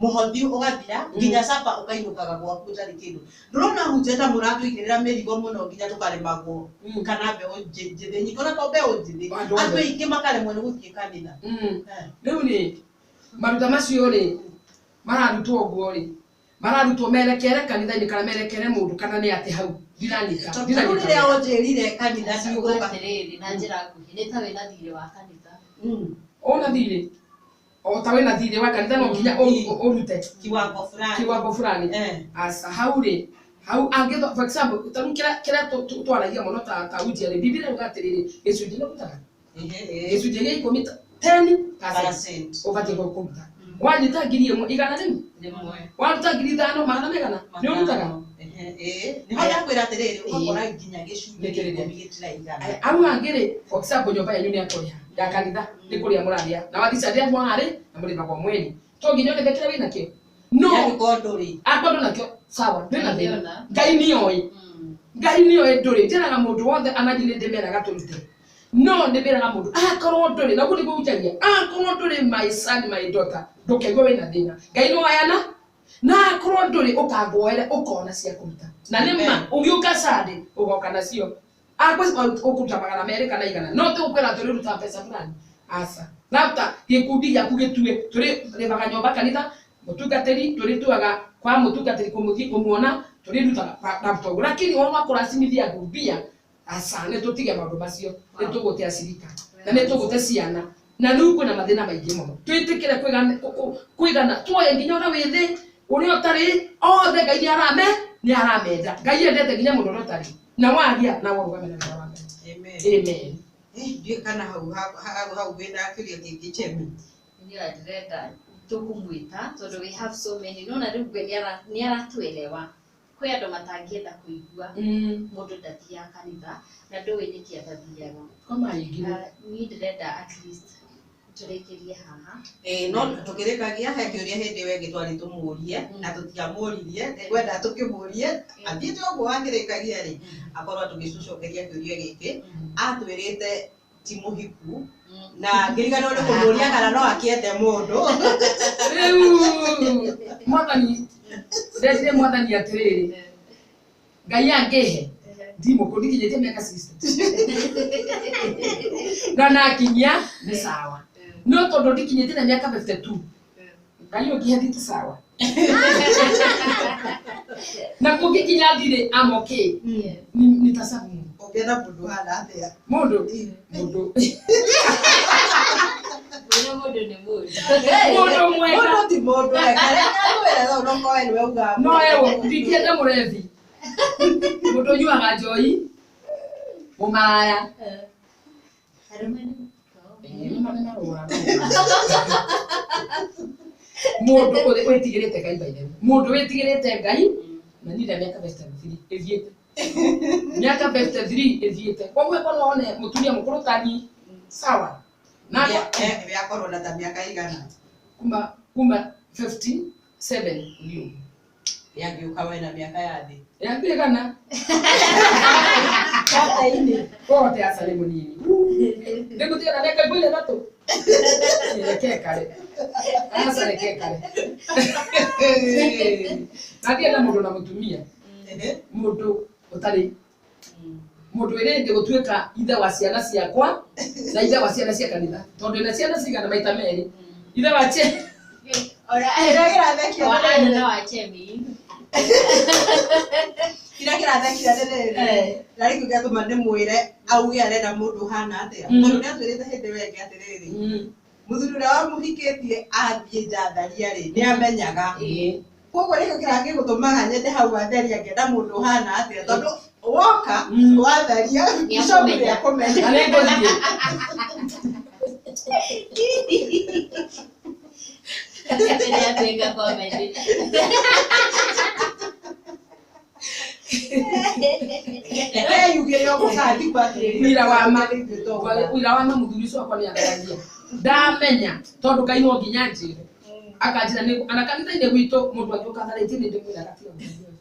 mũhothi ũgathira, nginya capa ũkainũkaga gwaku ũtarĩ kĩndũ. Ndũrona hunjia ta mũratũigĩrĩra mĩrigo mũno nginya tũkaremagwo, kana mbeũ njĩthĩ nyingĩ, ona to mbeũ njĩthĩ, Andũ othe. andũ aingĩ makaremwo nĩ gũthiĩ kanitha. Rĩu rĩ, maruta macio rĩ mararutwo ũguo rĩ, mararutwo merekere kanitha-inĩ kana merekere mũndũ, kana nĩ atĩ hau ndiranyita, Tondũ ndiranyita rĩrĩa wega. ũnjĩrire kanitha Kuga ndigũka. atĩrĩrĩ, na njĩra nguhĩ nĩ ta wĩna thirĩ wa kanitha. Ona thirĩ o ta wĩna thirĩ wa kanitha no nginya ũrute Kiwango fulani. Kiwango fulani. Asa hau rĩ, hau angĩ, for example, ta rĩu kĩrĩa twaragia mũno ta ujia rĩ, Bibilia ĩrauga atĩrĩrĩ, gĩcunjĩ nĩ ũrutaga gĩcunjĩ gĩa ikũmi, 10%, Percent. ũbatiĩ kũruta. Wanyita 1,000, 100, waruta 5,000, magana megana nĩ ũrutaga. Nĩho ndakwĩra atĩrĩrĩ, ũgakora nginya gĩcunjĩ Nĩ kĩrĩria. 10 gĩtiraigana. Au angĩ rĩ, for example, nyũmba yanyu nĩ akũrĩha ya kanitha, nĩ kũrĩa mũrarĩa na wathiĩ candia mwarĩ na mũrĩhagwo mweri, to nginya ũrĩhe kĩrĩa wĩnakĩo, no Yaani korwo ndũrĩ. Akorwo ndũnakĩo, sawa, ndwĩna thĩna. Nĩona. Ngai nĩoĩ, Ngai nĩoĩ ndũrĩ. Njĩraga mũndũ wothe, ananyi nĩ ndĩmeraga tũrute, no ndĩmeraga mũndũ akorwo ndũrĩ, na ũguo nĩguo hunjagia, akorwo ndũrĩ, my son, my daughter, ndũkeigua wĩna thĩna, Ngai nĩ wayana, na akorwo ndũrĩ ũkangoere ũkona cia kũruta, na nĩ ma ũgĩũka Sunday ũgoka nacio, akwĩ ũkũruta 200 kana 100, no tũkwĩra tũrĩruta mbeca fulani, aca labda gĩkundi gĩaku gĩtue tũrĩrĩhaga nyũmba kanitha, mũtungatĩri tũrĩtuaga kwa mũtungatĩri kũmũthiĩ kũmuona tũrĩrutaga labda ũguo, lakini ũhoro wa kũracimithia andũ mbia, aca, nĩ tũtige maũndũ macio, nĩ tũgũte acirika na nĩ tũgũte ciana. Na rĩu kwĩna mathĩna maingĩ mũno. Twĩtĩkĩre kwĩgana tuoye nginya ũrĩa wĩ thĩ, ũrĩa ũtarĩ, othe Ngai nĩ aramenda. Ngai endete nginya mũndũ ũrĩa ũtarĩ. Na waria na ũrũgame na wĩra wa Ngai. Amen. Amen. Ndiũĩ kana hau hau wĩna kĩũria kĩngĩ Chemi. Niĩ ndĩrenda tũkũmwĩta tondũ we have so many. Nona rĩu Gwen nĩ aratuelewa. Kwĩ andũ matangĩenda kũigua mũndũ ndathiaga kanitha na ndũĩ nĩkĩ atathiaga. Koma aingirwo. Niĩ ndĩrenda at least tũrĩkĩrie haha. No tũkĩrĩkagia he kĩũria hĩndĩ ĩyo ĩngĩ twarĩ tũmũrie na tũtiamũririe, ngwenda tũkĩmũrie athiĩte ũguo akĩrĩkagia rĩ, akorwo atũgĩtũcokeria kĩũria gĩkĩ, atwĩrĩte ti mũhiku na ngĩriganĩrwo nĩ kũmũria kana no akĩende mũndũ. Rĩu mwathani ndetire mwathani atĩrĩrĩ, Ngai angĩhe ndimũkũ ndikinyĩtie mĩaka 60 na nakinyia nĩ sawa, no tondũ ndikinyĩtie na mĩaka 52 Ngai ũngĩhe nditi sawa na kũngĩkinya thirĩ I'm okay. Nitasabu Mungu. Ũngĩenda mũndũ hana atĩa? Mũndũ mũndũ Mũndũ mũndũ nĩ mũndũ. Mũndũ mwega. Mũndũ ti mũndũ reke ngwĩre no no koe nĩwe ugaga. No ewo ndingĩenda mũrebi, mũndũ ũnyuaga njohi, mũmaraya. Arũme nĩ Mũndũ wĩtigĩrĩte Ngai, by the way. Mũndũ wĩtigĩrĩte Ngai na niĩ ndĩ mĩaka 53 ĩthiĩte. Mĩaka 53 ĩthiĩte. Koguo korwo one mũtumia mũkũrũ tani sawa. Na Yakorwo na ta mĩaka igana. Kuma 57 niũ. Yangĩũka we na mĩaka ya thĩ. Yangĩgana. Kote-inĩ. Kote aca nĩ mũnini. Ndĩgũtiga na mĩaka 13. Reke kare. Aca reke kare. Na ndienda mũndũ na mũtumia. Mũndũ ũtarĩ mũndũ wĩrĩte gũtuĩka ithe wa ciana ciakwa na ithe wa ciana cia kanitha, tondũ ndĩna ciana cigana maita merĩ, ithe wa che Kĩrĩa kĩrathekia Wa nĩ Anna rĩrĩ. na wa Chemi. Kĩrĩa kĩrathekia nĩ rĩrĩ. Na rĩu gĩatũma ndĩmwĩre auge arenda mũndũ ũhana atĩa. Tondũ nĩatwĩrĩte hĩndĩ ĩyo ĩngĩ atĩrĩrĩ, mũthuri ũrĩa wamũhikĩtie athiĩ nja tharia rĩ, nĩamenyaga. Koguo nĩkĩo kĩrangĩgũtũmaga nyende hau atheria ngĩenda mũndũ ũhana atĩa, tondũ woka watharia bishop nĩakũmenya. Na nĩngũthiĩ. Nĩatuĩka comedy. Eyugire ũguo kana ndikuga atĩrĩrĩ, Wĩra wa ma. ithuĩ tũgũka. Wĩra wa ma mũthuri ũcio wakwa nĩatharagia. Ndamenya tondũ Ngai no nginya anjĩre. Akanjĩra nĩ ana kanitha-inĩ gwitũ mũndũ angĩũka atharĩtie nĩ ndĩmwĩraga tiga gũtharia.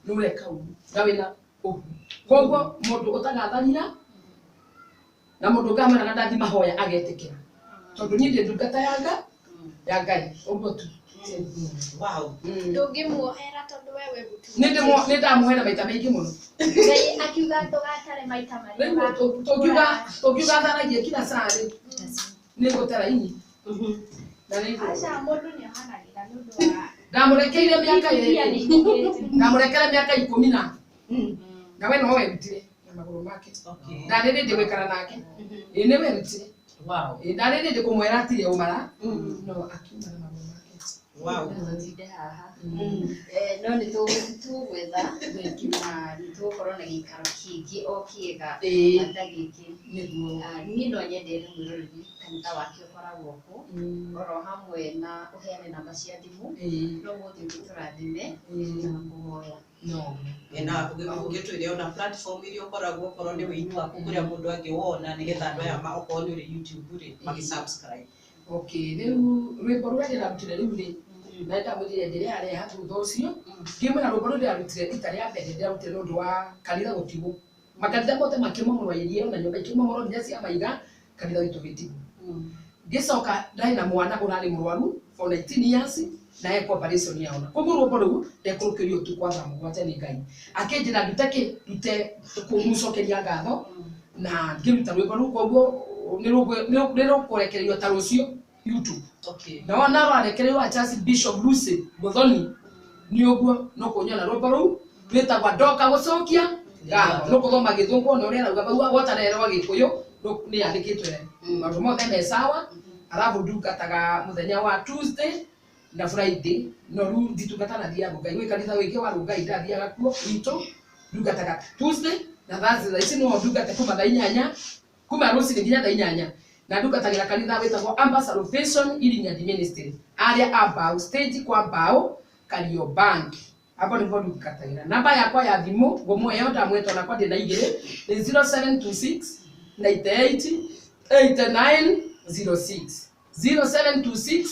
Nĩ ũreka ũru na wĩna ũru. Koguo mũndũ ũtagatharia na mũndũ ngamwĩraga ndathi mahoya agetĩkĩra. Tondũ niĩ ndĩ ndungata ya ya Ngai ũguo tu. Wow. Ndũngĩmuohera tondũ we wĩ mũtumia. Nĩ ndamuohera maita maingĩ mũno. Ngai akiuga ndũgatare maita marĩa Rĩu tũngiuga tharagie kila saa rĩ, nĩ ngũtara inyi. Na nĩ ngũ- Aca mũndũ nĩohanagĩra nĩ ũndũ wa Ndamũrekeire mĩaka Bibilia ĩrĩ. nĩ yugĩte. Ndamũrekere mĩaka 10 na. Na we no werutire na magũrũ make. Okay. Ndarĩ rĩndĩ gũikara nake. Ĩ nĩ werutire. Wow. Ĩ ndarĩ rĩndĩ kũmwĩra atirĩ ũmara. No akiuma na magũrũ make. Wow. Tũtinde haha. No nĩ tũgwetha na nĩ tũgũkorwo na gĩikaro kĩngĩ o kĩega ta gĩkĩ. Nĩguo. Niĩ no nyendere mwĩroreri kanitha wake ũkoragwo kũ, oro hamwe na ũheane namba cia thimũ, no mũthĩ ũgĩtũrathime na kũhoya. No. Na ũngĩtwĩre ona platform iria ũkoragwo okorwo nĩ wĩini waku kũrĩa mũndũ angĩwona nĩgetha andũ aya okorwo nĩ ũrĩ YouTube rĩ magĩ-subscribe. Okay, rĩu rwĩmbo rũrĩa ndĩrarutire rĩu rĩ, na ndamwĩrire ndĩrareha thutha ũcio, ngĩmwĩra rwĩmbo rũrĩa ndĩrarutire rita rĩa mbere ndĩrarutire nĩ ũndũ wa kanitha gũtigwo. Makanitha mothe makĩmomorwo iria ona nyũmba ikĩmomorwo nginya cia maiga, kanitha witũ ũgĩtigwo. Ngĩcoka ndarĩ na mwana ũrarĩ mũrwaru for 19 years na ekwo operation yaona. Koguo rwĩmbo rũu ndekũrũkĩrio ũtukũ wa thaa 7 nĩ Ngai. Akĩnjĩra ndute kĩ, ndute kũmũcokeria ngatho na ngĩruta rwĩmbo rũu, koguo nĩ rũkũrekererio ta rũciũ YouTube. Okay. Na wona rwarekererio Charles Bishop Lucy Muthoni nĩ ũguo no kũnyona rwĩmbo rũu rwĩtagwa ndoka gũcokia ngatho. No kũthoma gĩthũngũ ona ũrĩa arauga bau wotarerwo gĩkũyũ Nĩ yandĩkĩtwe maũndũ mothe me sawa. Arabu ndungataga mũthenya wa Tuesday na Friday, no rĩu nditungata na thiaga Rũngai gwĩ kanitha wĩngĩ wa Rũngai ndathiaga kuo witũ. Ndungataga Tuesday na Thursday. Thaa ici no ndungate kuma thaa 8 kuma rũcinĩ nginya thaa 8, na ndungatagĩra kanitha wĩtagwo Amber Salvation Healing and Ministry, arĩa a Mbao stage kwa Mbao Kariobangi. Hapo ndipo ndungatagĩra. Namba yakwa ya thimũ ngũmũheo ndamwĩtwo nakwa ndĩ na igĩrĩ, nĩ 0726 98 89 06, 0726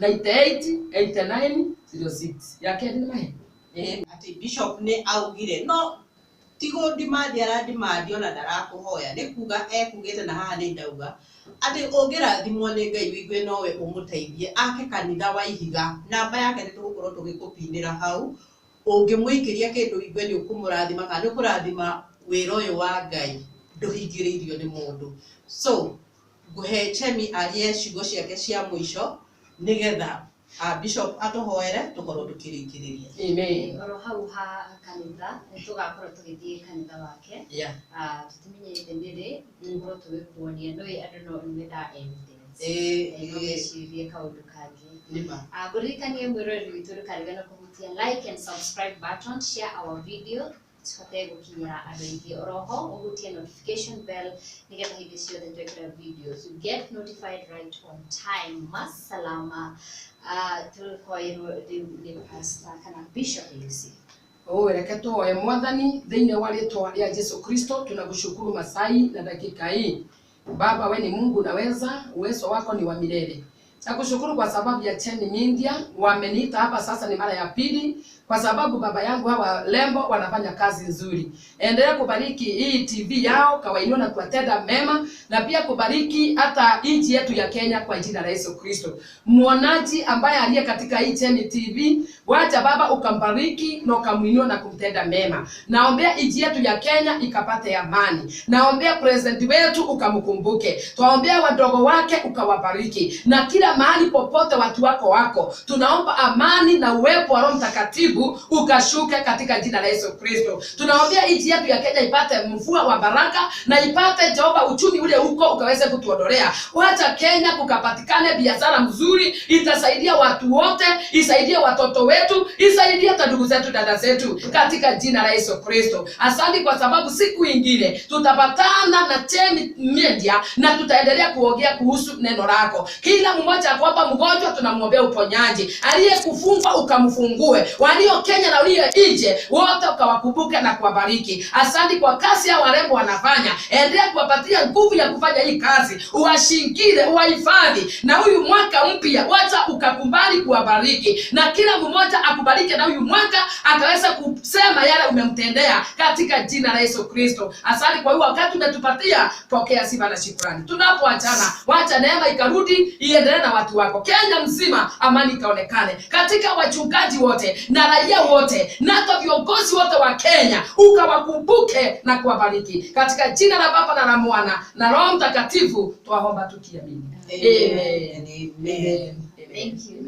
98 89 06. Ya kerĩ nĩ mahe. Atĩ bishop nĩ augire no tigo ndimandi arandimandi ona ndarakũhoya, nĩ kuga ekugĩte, na haha nĩ ndauga atĩ ũngĩrathimwo nĩ Ngai wĩigue nowe ũmũteithie ake kanitha wa Ihiga. Namba yake nĩ tũgũkorwo tũgĩkũpinĩra hau. Ũngĩmũikĩria kĩndũ igue nĩ ũkũmũrathima kana nĩ ũkũrathima wĩra ũyũ wa Ngai, ndũhingĩrĩirio nĩ mũndũ. So ngũhe Chemi arie ciugo ciake cia mũico nĩgetha a bishop atũhoere tũkorwo tũkĩrĩkĩrĩria. Amen. Oro hau ha kanitha nĩ tũgakorwo tũgĩthiĩ kanitha wake. Tũtimenyete nĩrĩ tũkorwo tũgĩkuonia, no andũ no nĩmendaga evidence. No mecirie kaũndũ kangĩ. Nĩma. Ngũririkanie mwĩroreri witũ ndũkariganĩrwo kũhutia like and subscribe button, share our video cihote gũkinyĩra andũ aingĩ. Oroho ũhutie notification bell nĩgetha hĩndĩ ciothe twekĩra videos you get notified right on time. Masalama. Tũhoerwo rĩu nĩ pastor kana Bishop Lucy. Oh, reke tuoe. Mwathani, thĩinĩ wa rĩtwa rĩa Jesu Kristo, tunakushukuru masai na dakika hii. Baba, we ni Mungu unaweza, uwezo wako ni wa milele. Nakushukuru kwa sababu ya Cheni Media, wameniita hapa sasa ni mara ya pili, kwa sababu baba yangu hawa lembo wanafanya kazi nzuri. Endelea kubariki hii TV yao, kawainua na kuwatenda mema, na pia kubariki hata nchi yetu ya Kenya kwa jina la Yesu Kristo. Mwonaji ambaye aliye katika hii Cheni TV, wacha Baba ukambariki na ukamwinua na kumtenda mema. Naombea nchi yetu ya Kenya ikapate amani. Naombea president wetu ukamkumbuke. Twaombea wadogo wake ukawabariki, na kila mahali popote watu wako wako, tunaomba amani na uwepo wa Roho Mtakatifu ukashuke katika jina la Yesu Kristo. Tunaombea nchi yetu ya Kenya ipate mvua wa baraka na ipate Jehova uchumi ule huko ukaweze kutuondolea. Wacha Kenya kukapatikane biashara mzuri, itasaidia watu wote, isaidie watoto wetu, isaidie hata ndugu zetu, dada zetu, katika jina la Yesu Kristo. Asante kwa sababu siku ingine tutapatana na Chemi Media na tutaendelea kuongea kuhusu neno lako. Kila mmoja kwamba mgonjwa tunamwombea uponyaji, aliyekufungwa ukamfungue, walio Kenya na walio nje wote ukawakumbuke na kuwabariki. Asante kwa kazi ya warembo wanafanya, endelea kuwapatia nguvu ya kufanya hii kazi, uwashingire, uwahifadhi, na huyu mwaka mpya wacha ukakubali kuwabariki, na kila mmoja akubariki, na huyu mwaka akaweza kusema yale umemtendea katika jina la Yesu Kristo. Asante kwa hiyo wakati umetupatia, pokea sifa na shukrani. Tunapoachana, wacha neema ikarudi iendelee na watu wako Kenya mzima, amani ikaonekane katika wachungaji wote na raia wote na hata viongozi wote wa Kenya, ukawakumbuke na kuwabariki katika jina la Baba na la Mwana na Roho Mtakatifu, twaomba tukiamini. Amen. Amen. Amen. Thank you.